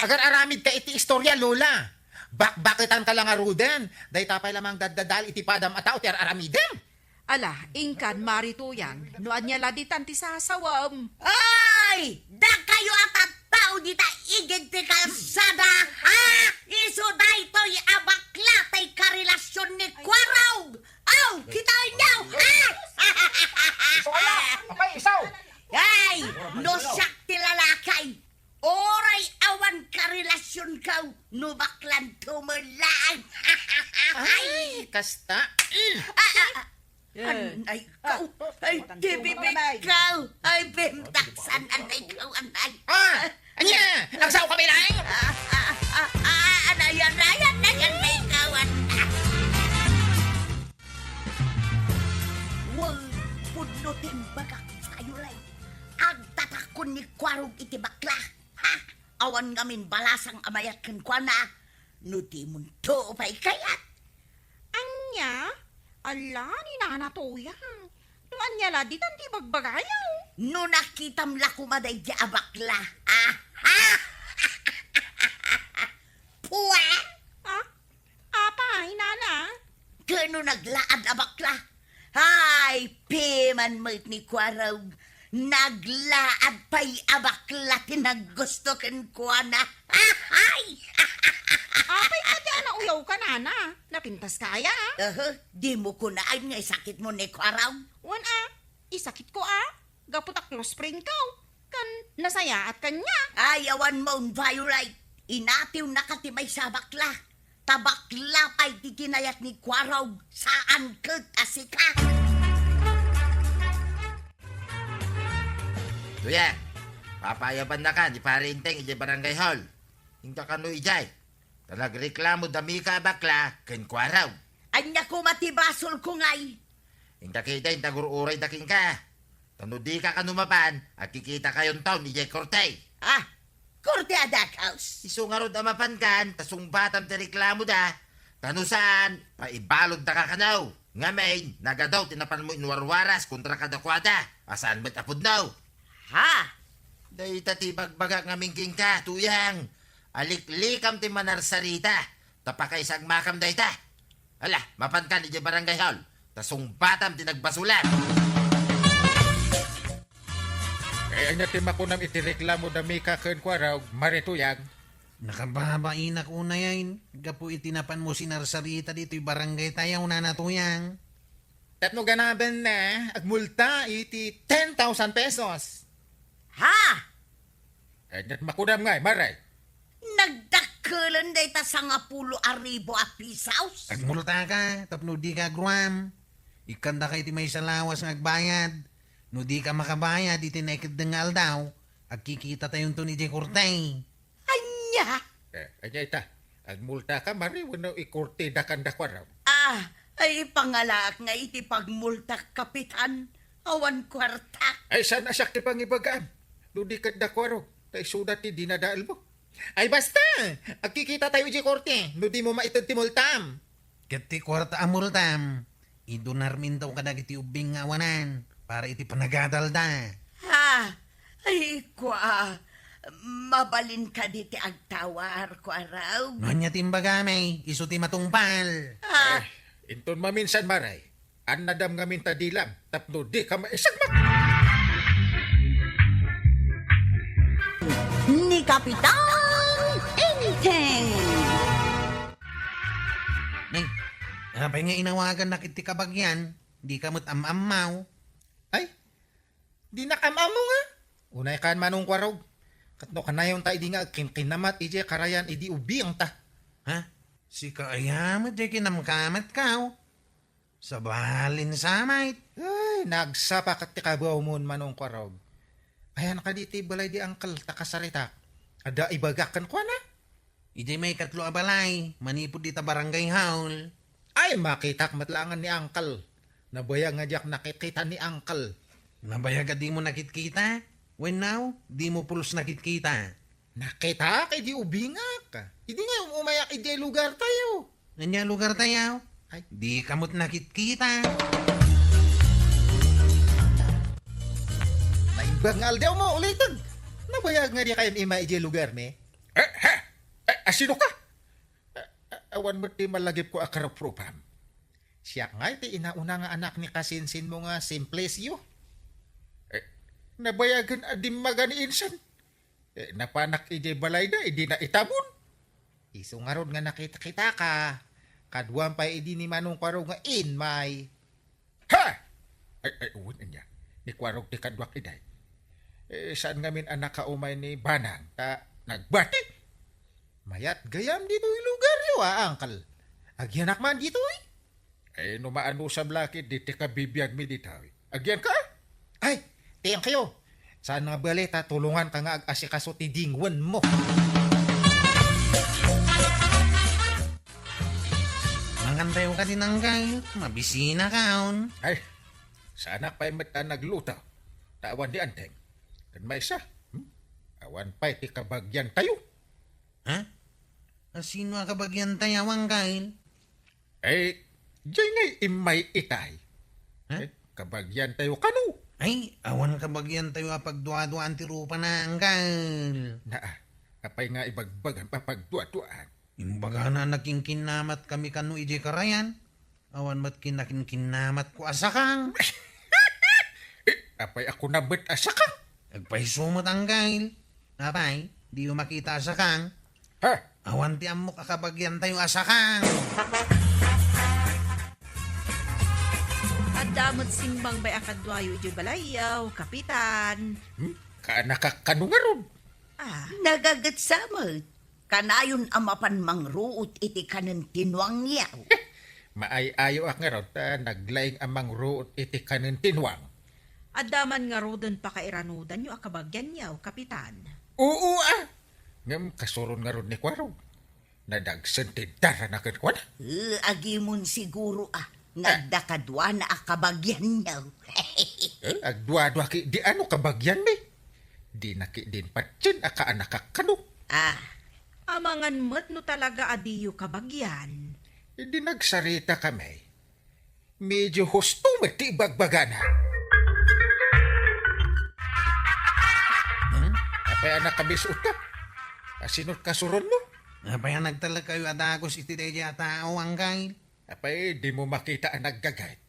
Agar-aramidka iti istorya, Lola. Bakbaketanka la ngaruden. Dayta pay la mangdaddadal iti padam a tao ti ar-aramidem. Ala, inkan, Mari Tuyang, no ania la ditan ti sasawem? Ay! Dakayo a tattao dita igid ti kalsada, ha? Isu daytoy a bakla tay karelasion ni Kuarog. Aw, kitaenyo, ha? Isu aya, apay, isu. Ay, no siak ti lalaki, uray awan karelasionko, no baklanto met laeng. Ay, kasta. Mm. Ah, ah, ah. Ay, anay kaw. Ay, ti bibig kaw. Ay, bimtaksan, anay kaw, anay. Ah, ania? Agsao kami laeng? Ah, ah, ah, ah, anay, anay, anay, anay kaw, anay. Wen, pudno ti imbagak, Violet. Agtatakon ni Kuarog iti bakla. Ha? Awan ngamin balasang a mayat kenkuana. No dimonto pay kayat. Ania? Ala, ni Nana Tuyang. No ania la ditan ti ibagbagayo? No nakitam la koma daydi a bakla. Ah, ah. Pue! Ah? Apay, Nana? Ken no naglaad a bakla? Ay, piman met ni Kuarog. Naglaad pay a bakla ti naggusto kenkuana. Ay! Apay kadi a nauyawka, Nana? Napintaska aya, a? Aha, dimo kunaen nga isakitmo ni Kuarog? Wen a, isakitko a. Gapu ta close friendko. Ken nasayaat kaniak. Ay, awan maon, Violet. Inatiwnaka ti maysa a bakla. Ta bakla pay ti kinayat ni Kuarog, saan ket a sika. Kuya, papaayabannaka ni Pare Enteng idiay barangay hall. Inka kano idiay. Ta nagreklamo da Mika a bakla ken Kuarog. Ania koma ti basolko ngay? Inka ketdi, inta gur-urayda kenka. Ta no dika kano mapan, agkikitakayon ton idiay korte. Ah, korte a dakes? Isu ngarud a mapankan, ta sungbatam ti reklamoda. Ta no saan, paibaludda ka kano. Ngamin, nagadu ti napanmo inwarwaras kontra kadakuada, a saan met a pudno. Ha? Dayta ti ibagbagak ngamin kenka, Tuyang. Aliklikam ti manarsarita, ta pakaisagmakam dayta. Ala, mapankan idiay barangay hall, ta sungbatam ti nagbasolan. Ay, ania ti makunam iti reklamo da Mika ken Kuarog, Mare Tuyang? Nakababainak unay, gapu iti napanmo sinarsarita ditoy barangay tayo, Nana Tuyang. Tapno ganaben na, agmulta iti ten thousand pesos. Ha? Ay, ania ti makunam ngay, Mare? Nagdakkelen dayta sangapulo a ribu a pesos. Agmultaka, tapno dika agruam. Ikkandaka iti maysa lawas nga agbayad. No dika makabayad iti naikeddeng nga aldaw, agkikitatayon ton idiay korte. Ania? Eh, ania ita? Agmultaka, Mare, wenno ikorteda kanda Kuarog? Ah, ay, pangalaak nga iti pagmultak, Kapitan. Awan kuarta. Ay, saan a siak ti pangibagam? No di kanda Kuarog, ta isuda ti dinadaelmo. Ay, basta! Agkikitatayo idiay korte no dimo maited ti multam. Ket ti kuarta a multam, idonarminto kadagiti ubbing nga awanan para iti panagadalda. Ha? Ay, kua, Mabalin kadi ti agtawar, Kuarog? No ania ti imbagami, isu ti matungpal. Ah. Eh, inton maminsan, Maray, annadam ngamin ta dilam tapno dika maisagmak. Ni Kapitan Enteng. Nay, apay nga inawagannak iti kabagian? Dika met am-ammaw. Ay, dinak am-ammo nga. Unay kan, Manong Kuarog. Ket no kanayon ta idi nga agkinkinamat idiay karayan idi ubingta. Ha? Sika aya met diay kinamkamatko? Sabalin sa met. Ay, nagsapa ket ti kabuawmon, Manong Kuarog. Ayan kadi ti balay di uncle ta kasaritak. Adda ibagak kenkuana? Idiay maikatlo a balay, manipud dita barangay hall. Ay, makitak met laengen ni uncle. Nabayag nga diak nakitkita ni uncle. Nabayag a dimo nakitkita? Wenno, dimo pulos nakitkita? Nakitak idi ubingak. Idi nga um-umayak idiay lugartayo. Ania lugartayo? Ay. Dika met nakitkita. Naimbag nga aldaw mo, ulitek. Nabayag nga dika im-immay idiay lugarmi? Eh, ha? Eh, asino ka? Eh, eh, awan met ti malagipko a karuprupam. Siak ngay ti inauna nga anak ni kasinsinmo nga Simplicio. Eh, nabayagen a dimmaga ni insan. Eh, napanak idiay balayda, idi naitabon. Isu ngarud nga nakitkitaka, kaduam pay idi ni Manong Kuarog nga immay. Ha! Ay, ay, wen, ania. Ni Kuarog ti kaduak idiay. Eh, saan ngamin a nakaumay ni Banang, ta nagbati. Mayat gayam ditoy lugaryo, a, uncle. Agyanak man ditoy? Eh, no maanusam la ketdi ti kabibiagmi ditoy. Agyanka? Ay, thank you. Saan nga bali ta tulonganka nga ag-asikaso ti dingwenmo. Mangantayo kadi, uncle, mabisinakaon. Ay, saanak pay met a nagluto. Ta awan ni Enteng. Ken maysa, hmm? Awan pay ti kabagiantayo. Ha? Asino a kabagiantayo, uncle? Eh, diay ngay immay itay. Ha? Eh, kabagiantayo kano? Ay, awan kabagiantayo a pagduaduaan ti rupana, uncle. Naa, apay nga ibagbagam a pagduaduaan? Imbagana a nakinkinnamat kami kano idiay karayan. Awan met kinakinkinnamatko a sakang. Eh, apay a kunam met a sakang? Agpayso met, uncle. Apay, diyo makita a sakang? Ha? Awan ti ammok a kabagiantayo a sakang. Adda met simmangbay a kaduayo idiay balayyo, Kapitan. Hmm? Kaanakak kano ngarud? Ah. Nagagetsa met. Kanayon a mapan mangruot iti kanen ti nuangyo. Maay-ayoak ngarud ta naglaing a mangruot iti kanen ti nuang. Adda man ngaruden pakairanudanyo a kabagianyo, Kapitan. Oo, a. Ngem kasuron ngarud ni Kuarog. Nadagsen ti darana kenkuana. Eh, agimon siguro, a. Nga Ah. adda kaduana a kabagianyo. Eh, agduadua ketdi a no kabagianmi. Dina ketdin patien a kaanakak kano. Ah. Amangan met no talaga a diyo kabagian. Idi nagsarita kami, medyo husto met ti ibagbagana. Hmm? Apay a nakabis-otka? Asino ti kasuronmo? Apay a nagtalekkayo a dagus iti daydiay a tao, uncle? Apay, dimo makita a naggagayt?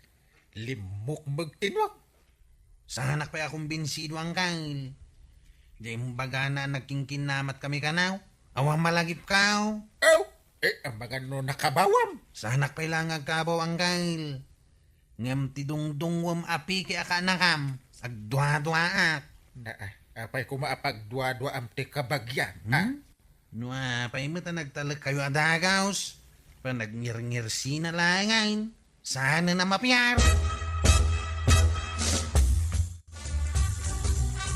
Limmukmeg ti nuang. Saanak pay a kumbinsido, uncle. Diay imbagana a nagkinkinnamat kami kano. Awan malagipko. Aw, eh, amangan no nakabawam? Saanak pay la nga agkabaw, uncle. Ngem ti dungdungwem a piki a kaanakam, agduaduaak. Naa, apay koma a pagduaduaam ti kabagian, a? Hmm? No apay met a nagtalekkayo a dagus, panagngirngirsina laengen, saanen a mapiar.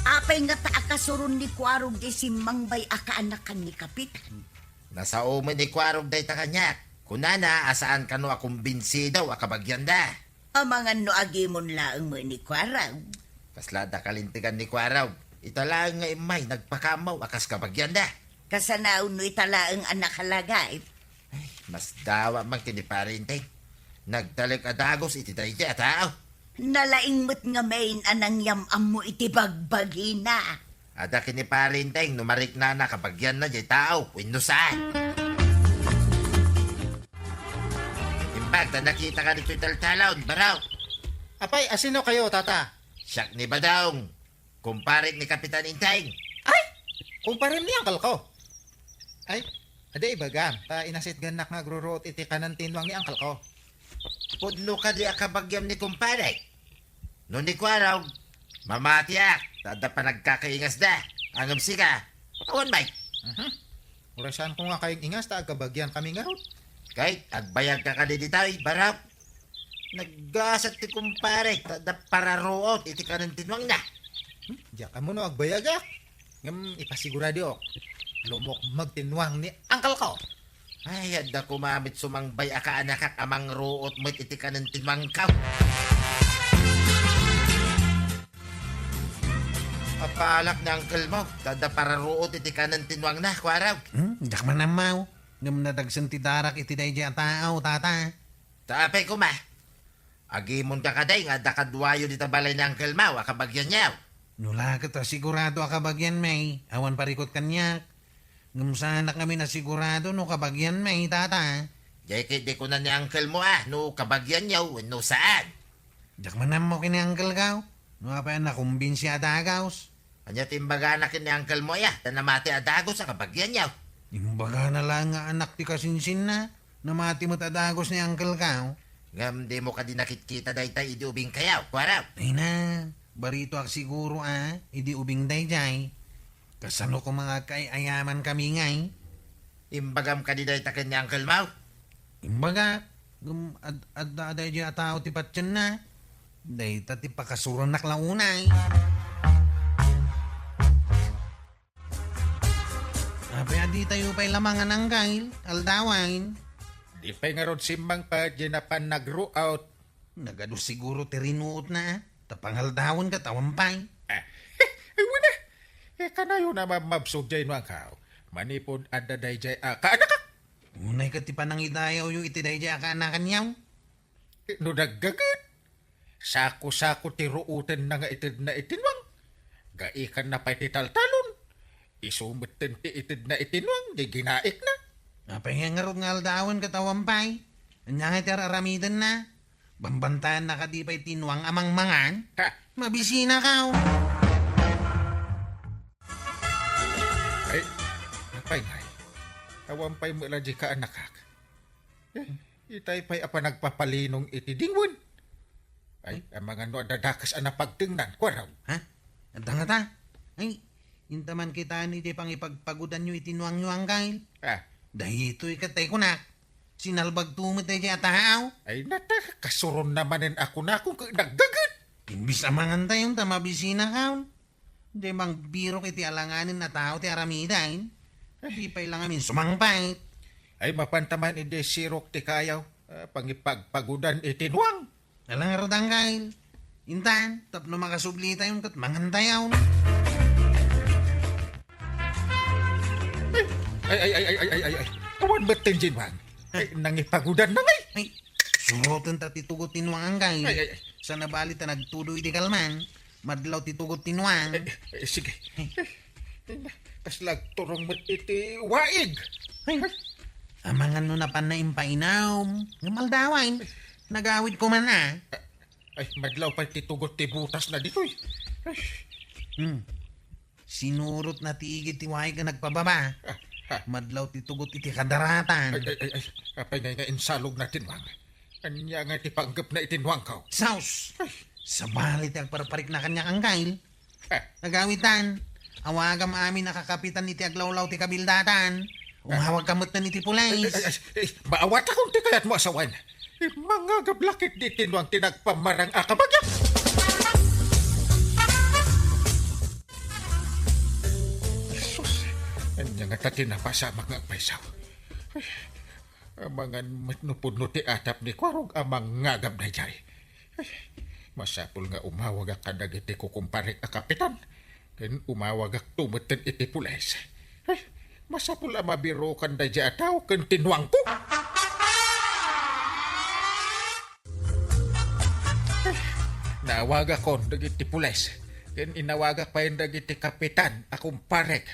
Apay ngata a kasuron ni Kuarog diay simmangbay a kaanakan ni Kapitan? Nasao met ni Kuarog dayta kaniak. Kunana a saan kano a kumbinsido a kabagianda. Amangan no agimon laeng met ni Kuarog. Kasla adda kalintegan ni Kuarog. Ita laeng nga immay nagpakaammo a kas kabagianda. Kasano no ita laeng a nakalagip? Ay, masdawa man ken ni Pare Enteng. Nagtalek a dagus iti daydiay a tao. Nalaing met ngamin a nangyam-ammo iti bagbagina. Adda ken ni Pare Enteng no mariknana kabagianna diay tao wenno saan. Imbag ta nakitaka ditoy taltalon, Barok. Apay, asino kayo, Tata? Siak ni Badong, kumpare ni Kapitan Enteng. Ay! Kumpare ni uncle ko. Ay, adi ibagam, ta inasitgannak nga agruruot iti kanen ti nuang ni uncle ko. Pudno kadi a kabagiam ni kumpare? No ni Kuarog, mamatiak, ta adda panagkakaingasda. Ngem sika, awan met. Mhm. Uray saanko nga kaing-ingas ta agkabagian kami ngarud. Ket agbayagka kadi ditoy, Barok? Naggasat ti kumpare, ta adda pararuot iti kanen ti nuangna. Hmm, diak ammo no agbayagak. Ngem ipasigurado, lumukmeg ti nuang ni uncle ko. Ay, adda koma met sumangbay a kaanakak a mangruot met iti kanen ti nuangko. Apalak ni uncle mo, ta adda pararuot iti kanen ti nuangna, Kuarog. Hmm, diak man ammo. Ngem nadagsen ti darak iti daydiay a tao, Tata. Ta apay koma? Agimonka kadi nga adda kaduayo dita balay ni uncle mo a kabagianyo? No la ket a sigurado a kabagianmi, awan parikut kaniak. Ngem saanak ngamin a sigurado no kabagianmi, Tata. Diay ketdi kuna ni uncle mo a no kabagianyo wenno saan. Diak man ammo ken ni uncle ko no apay a nakumbinsi a dagus. Ania ti imbagana ken ni uncle mo aya ta namati a dagus a kabagianyo? Imbagana laeng nga anak ti kasinsinna, namati met a dagus ni uncle ko. Ngem dimo kadi nakitkita dayta idi ubingkayo, Kuarog? Ay na, baritoak siguro a idi ubing daydiay. Kasano koma nga agkaay-ayaman kami ngay? Imbagam kadi dayta ken ni uncle mo? Imbagak, ngem ad-, adda daydiay a tao ti patienna. Dayta ti pakasuronak la unay. Apay a ditayo pay la mangan, uncle, aldawen? Di pay ngarud simmangpet diay napan nagruot. Nagadu siguro ti rinuotna, a, ta pangaldawen ket awan pay. Ah, ay, wen a. Eh, kanayon a mabmabsog diay nuangko manipud adda daydiay a kaanakak. Unay ket ti panangidayawyo iti daydiay a kaanakanyo. Eh, no naggaget, sako-sako ti ruotenna nga itedna iti nuang. Gaikanna pay ti taltalon. Isu metten ti itedna iti nuang, di ginaikna. Apay nga ngarud nga aldawen ket awan pay? Ania nga ti ar-aramidenna? Bambantayanna kadi pay ti nuang a mangmangan? Ha? Mabisinakaw! Ay, apay ngay? Awan pay met la diay kaanakak. Eh, itay pay a panagpapalinong iti dingwen. Ay, amangan no adda dakes a napagtengnan, Kuarog. Ha? Adda ngata? Ay, inta man kitaen iti pangipagpagudanyo iti nuangyo, uncle. Ah. Daytoy ket tay kunak. Sinalbagto met daydiay a tao. Ay, nata, kasuronna manen a kunakon ket naggaget. Imbis a mangantayon ta mabisinakaw. Di mangbirok iti alanganen a tao ti aramiden. Di pay la ngamin sumangpet. Ay, mapanta man idi sirok ti kayo, ah, pangipagpagudan iti nuang. Ala ngarud, uncle. Intan, tapno makasublitayon ket mangantayon. Ay, ay, ay, ay, ay, ay, ay, ay. Awan met ti nuang. Ay, nangipagudan na ngay. Ay, suroten ta ti tugot ti nuang, uncle. Ay, ay, ay. Saan a bali ta nagtudo iti kalman. Madlaw ti tugot ti nuang. Eh, eh, sige. Eh, kasla agturong met iti waig. Ay, amangan no napanna impainom. Ngem aldawen, nagawid koma a. Ay, madlaw pay ti tugot ti butasna ditoy. Ay. Hmm. Sinurotna ti igid ti waig a nagpababa. Ah, ah. Madlaw ti tugot iti kadaratan. Ay, ay, ay, ay. Apay ngay nga insalogna ti nuang? Ania nga ti panggepna iti nuangko? Sus! Ay. Sabali ti agparparikna kaniak, uncle. Ah. Nagawitan, awagam amin a kakapitan iti aglawlaw ti kabildatan. Ah. Umawagka metten iti pulis. Ay, ay, ay, ay, maawatakon ti kayatmo a sawen. Mangagab la ketdi ti nuang ti nagpamarang a kabagiak. Sus, ania ngata ti napasamak nga agpayso? Ay, amangan met no pudno ti atap ni Kuarog a mangagab daydiay. Ay, masapul nga umawagak kadagiti kukumparek a kapitan, ken umawagakto metten iti pulis. Ay, masapul a mabirokan daydiay a tao ken ti nuangko. Ay, naawagakon dagiti pulis. Ken inawagak pay dagiti kapitan a kumparek.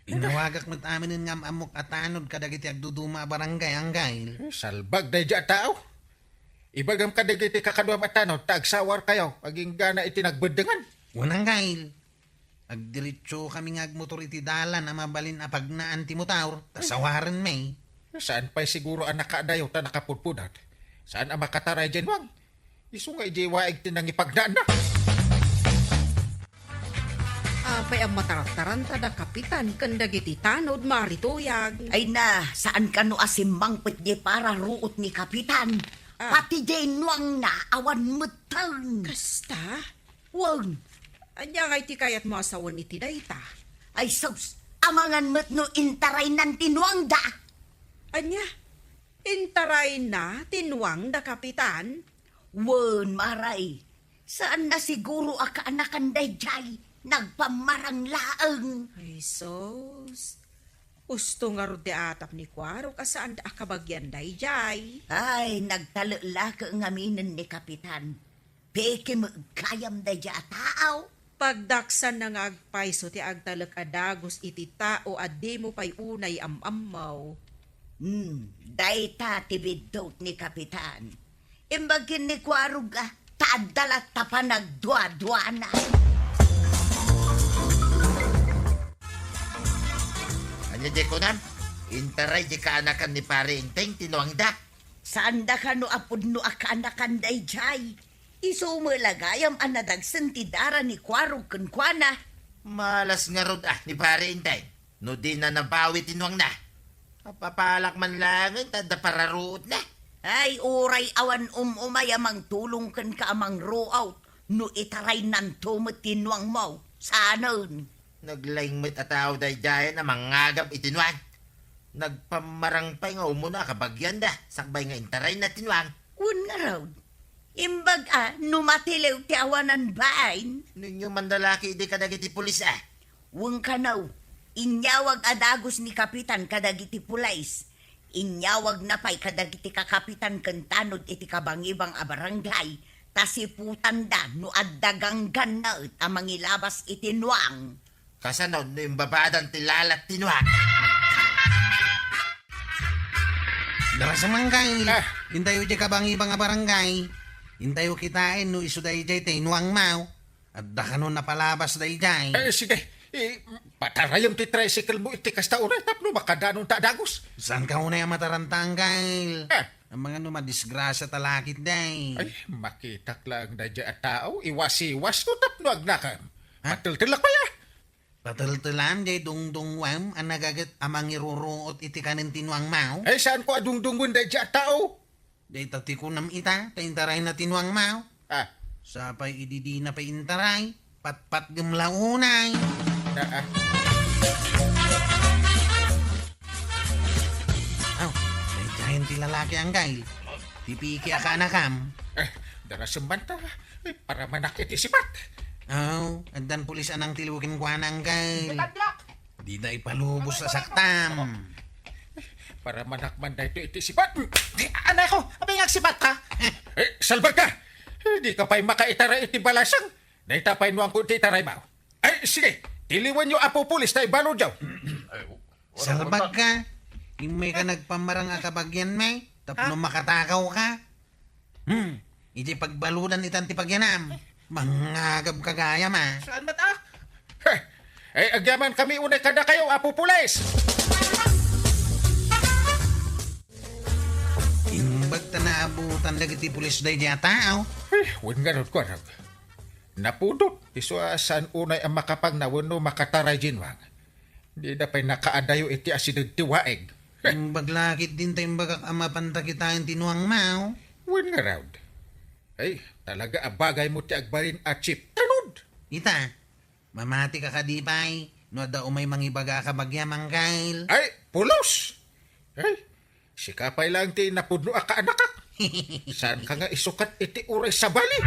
Inawagak met aminen nga am-ammok a tanod kadagiti agduduma a barangay, Anggail. Eh, salbag daydi a tao. Ibagam kadagiti kakaduam a tanod ta agsawarkayo agingga iti nagbeddengan. Wen, Anggail. Agdiretsokami nga agmotor iti dalan a mabalin a pagnaan ti motor, ta sawarenmi. Saan pay siguro a nakaadayo ta nakapudpudot? Saan a makataray diay nuang? Isu nga idiay waig ti nangipagnaanna. Apay a matarattaranta da Kapitan ken dagiti tanod, Mari Tuyag? Ay na, saan kano a simmangpet diay pararuot ni Kapitan? Ah. Pati diay nuangna awan metten. Kasta? Wen. Ania ngay ti kayatmo a sawen iti dayta? Ay sus, amangan met no intaraynan ti nuangda. Ania? Intarayna ti nuangda, Kapitan? Wen, Mari. Saanna siguro a kaanakan daydiay. Nagpammarang laeng. Ay, sus. Usto ngarud ti atap ni Kuarog a saanda a kabagian daydiay. Ay, nagtalek lake ngaminen ni Kapitan. Peke met gayam daydiay a tao. Pagdaksanna nga agpayso ti agtalek a dagus iti tao a dimo pay unay am-ammo. Hmm, dayta ti biddut ni Kapitan. Imbag ken ni Kuarog, ah, ta adda latta panagduaduana. Ania diay kunam? Intaray diay kaanakan ni Pari Enteng ti nuangda. Saanda kano a pudno a kaanakan daydiay. Isu met la gayam a nadagsen ti dara ni Kuarog kenkuana. Malas ngarud, ah, ni Pari Enteng. No dina nabawi ti nuangna, apapalak man laengen ta adda pararuotna. Ay, uray awan um-umay a mangtulong kenka a mangruot, no itaraynanto met ti nuangmo, saanen. Naglaing met a tao daydiay a mangagab iti nuang. Nagpammarang pay nga umuna a kabagianda, sakbay nga intarayna ti nuang. Wen ngarud, imbag a no matiliw ti awanan bain. No inyo mandalaki idi kadagiti pulis, ah. Wen kano, inyawag a dagus ni Kapitan kadagiti pulis. Inyawagna pay kadagiti kakapitan ken tanod iti kabangibang a barangay, ta siputanda no adda ganggannaet a mangilabas iti nuang. Kasano no imbabadan ti lalat ti nuang? Darasem, Anggail. Ah. Intayo diay kabangibang a barangay. Intayo kitaen no isu daydiay ti nuangmo. Adda kano napalabas daydiay? Eh, sige. Eh, patarayem ti tricycle mo iti kasta uray tapno makadanonta a dagus. Saan ka unay a mataranta, Anggail? Ah. Amangan no madisgrasya ta lakit, day. Ay, makitak laeng daydiay a tao, iwasiwas ko tapno agnakam. Ha? Pateltelak pay, ah. Pateltelam diay dungdungwam a nagaget a mangiruruot iti kanen ti nuangmo? Ay, saan ko a dungdungwen daydiay a tao? Dayta ti kunam ita, ta intarayna ti nuangmo. Ah. Sapay idi dina pay intaray, patpatgem la unay. Ah, ah. Aw, daydiayen ti lalaki, Anggail. Ti piki a kaanakam. Eh, darasem man ta. Eh, paramanak iti sibat. Aw, addan pulis a nangtiliw kenkuana, Anggail. Dida ipalubos a saktam. Paramanak man daytoy iti sibat. Di, anay ko, apay nga agsibat ka? Eh, salbag ka. Eh, di ka pay makaitaray iti balasang. Dayta pay nuangko iti itaraymo. Ay, sige, tiliwenyo, Apo Pulis, ta ibaludyo. Salbag ka. Immay ka nagpammarang a kabagianmi, tapno makatakaw ka. Hmm, iti pagbaludan itan ti pagianam. Mangagab ka gayam, ah. Saan met, ah? Heh, ay, agyamankami unay kadakayo, Apo Pulis! Imbag ta naabutan dagiti pulis daydiay a tao. Eh, wen ngarud, kuarag. Napudot, isu a saan unay a makapagna wenno makataray diay nuang. Dida pay nakaadayo iti asideg ti waig. Imbag la ketdin ta imbagak a mapanta kitaen ti nuangmo. Wen ngarud. Ay, talaga a bagaymo ti agbalin a chief. Tanod! Ita, mamati ka kadi pay, no adda umay mangibaga a kabagiam, Anggail. Ay, pulos! Ay, sika pay laeng ti napudno a kaanakak. Saan ka nga isukat iti uray sabali?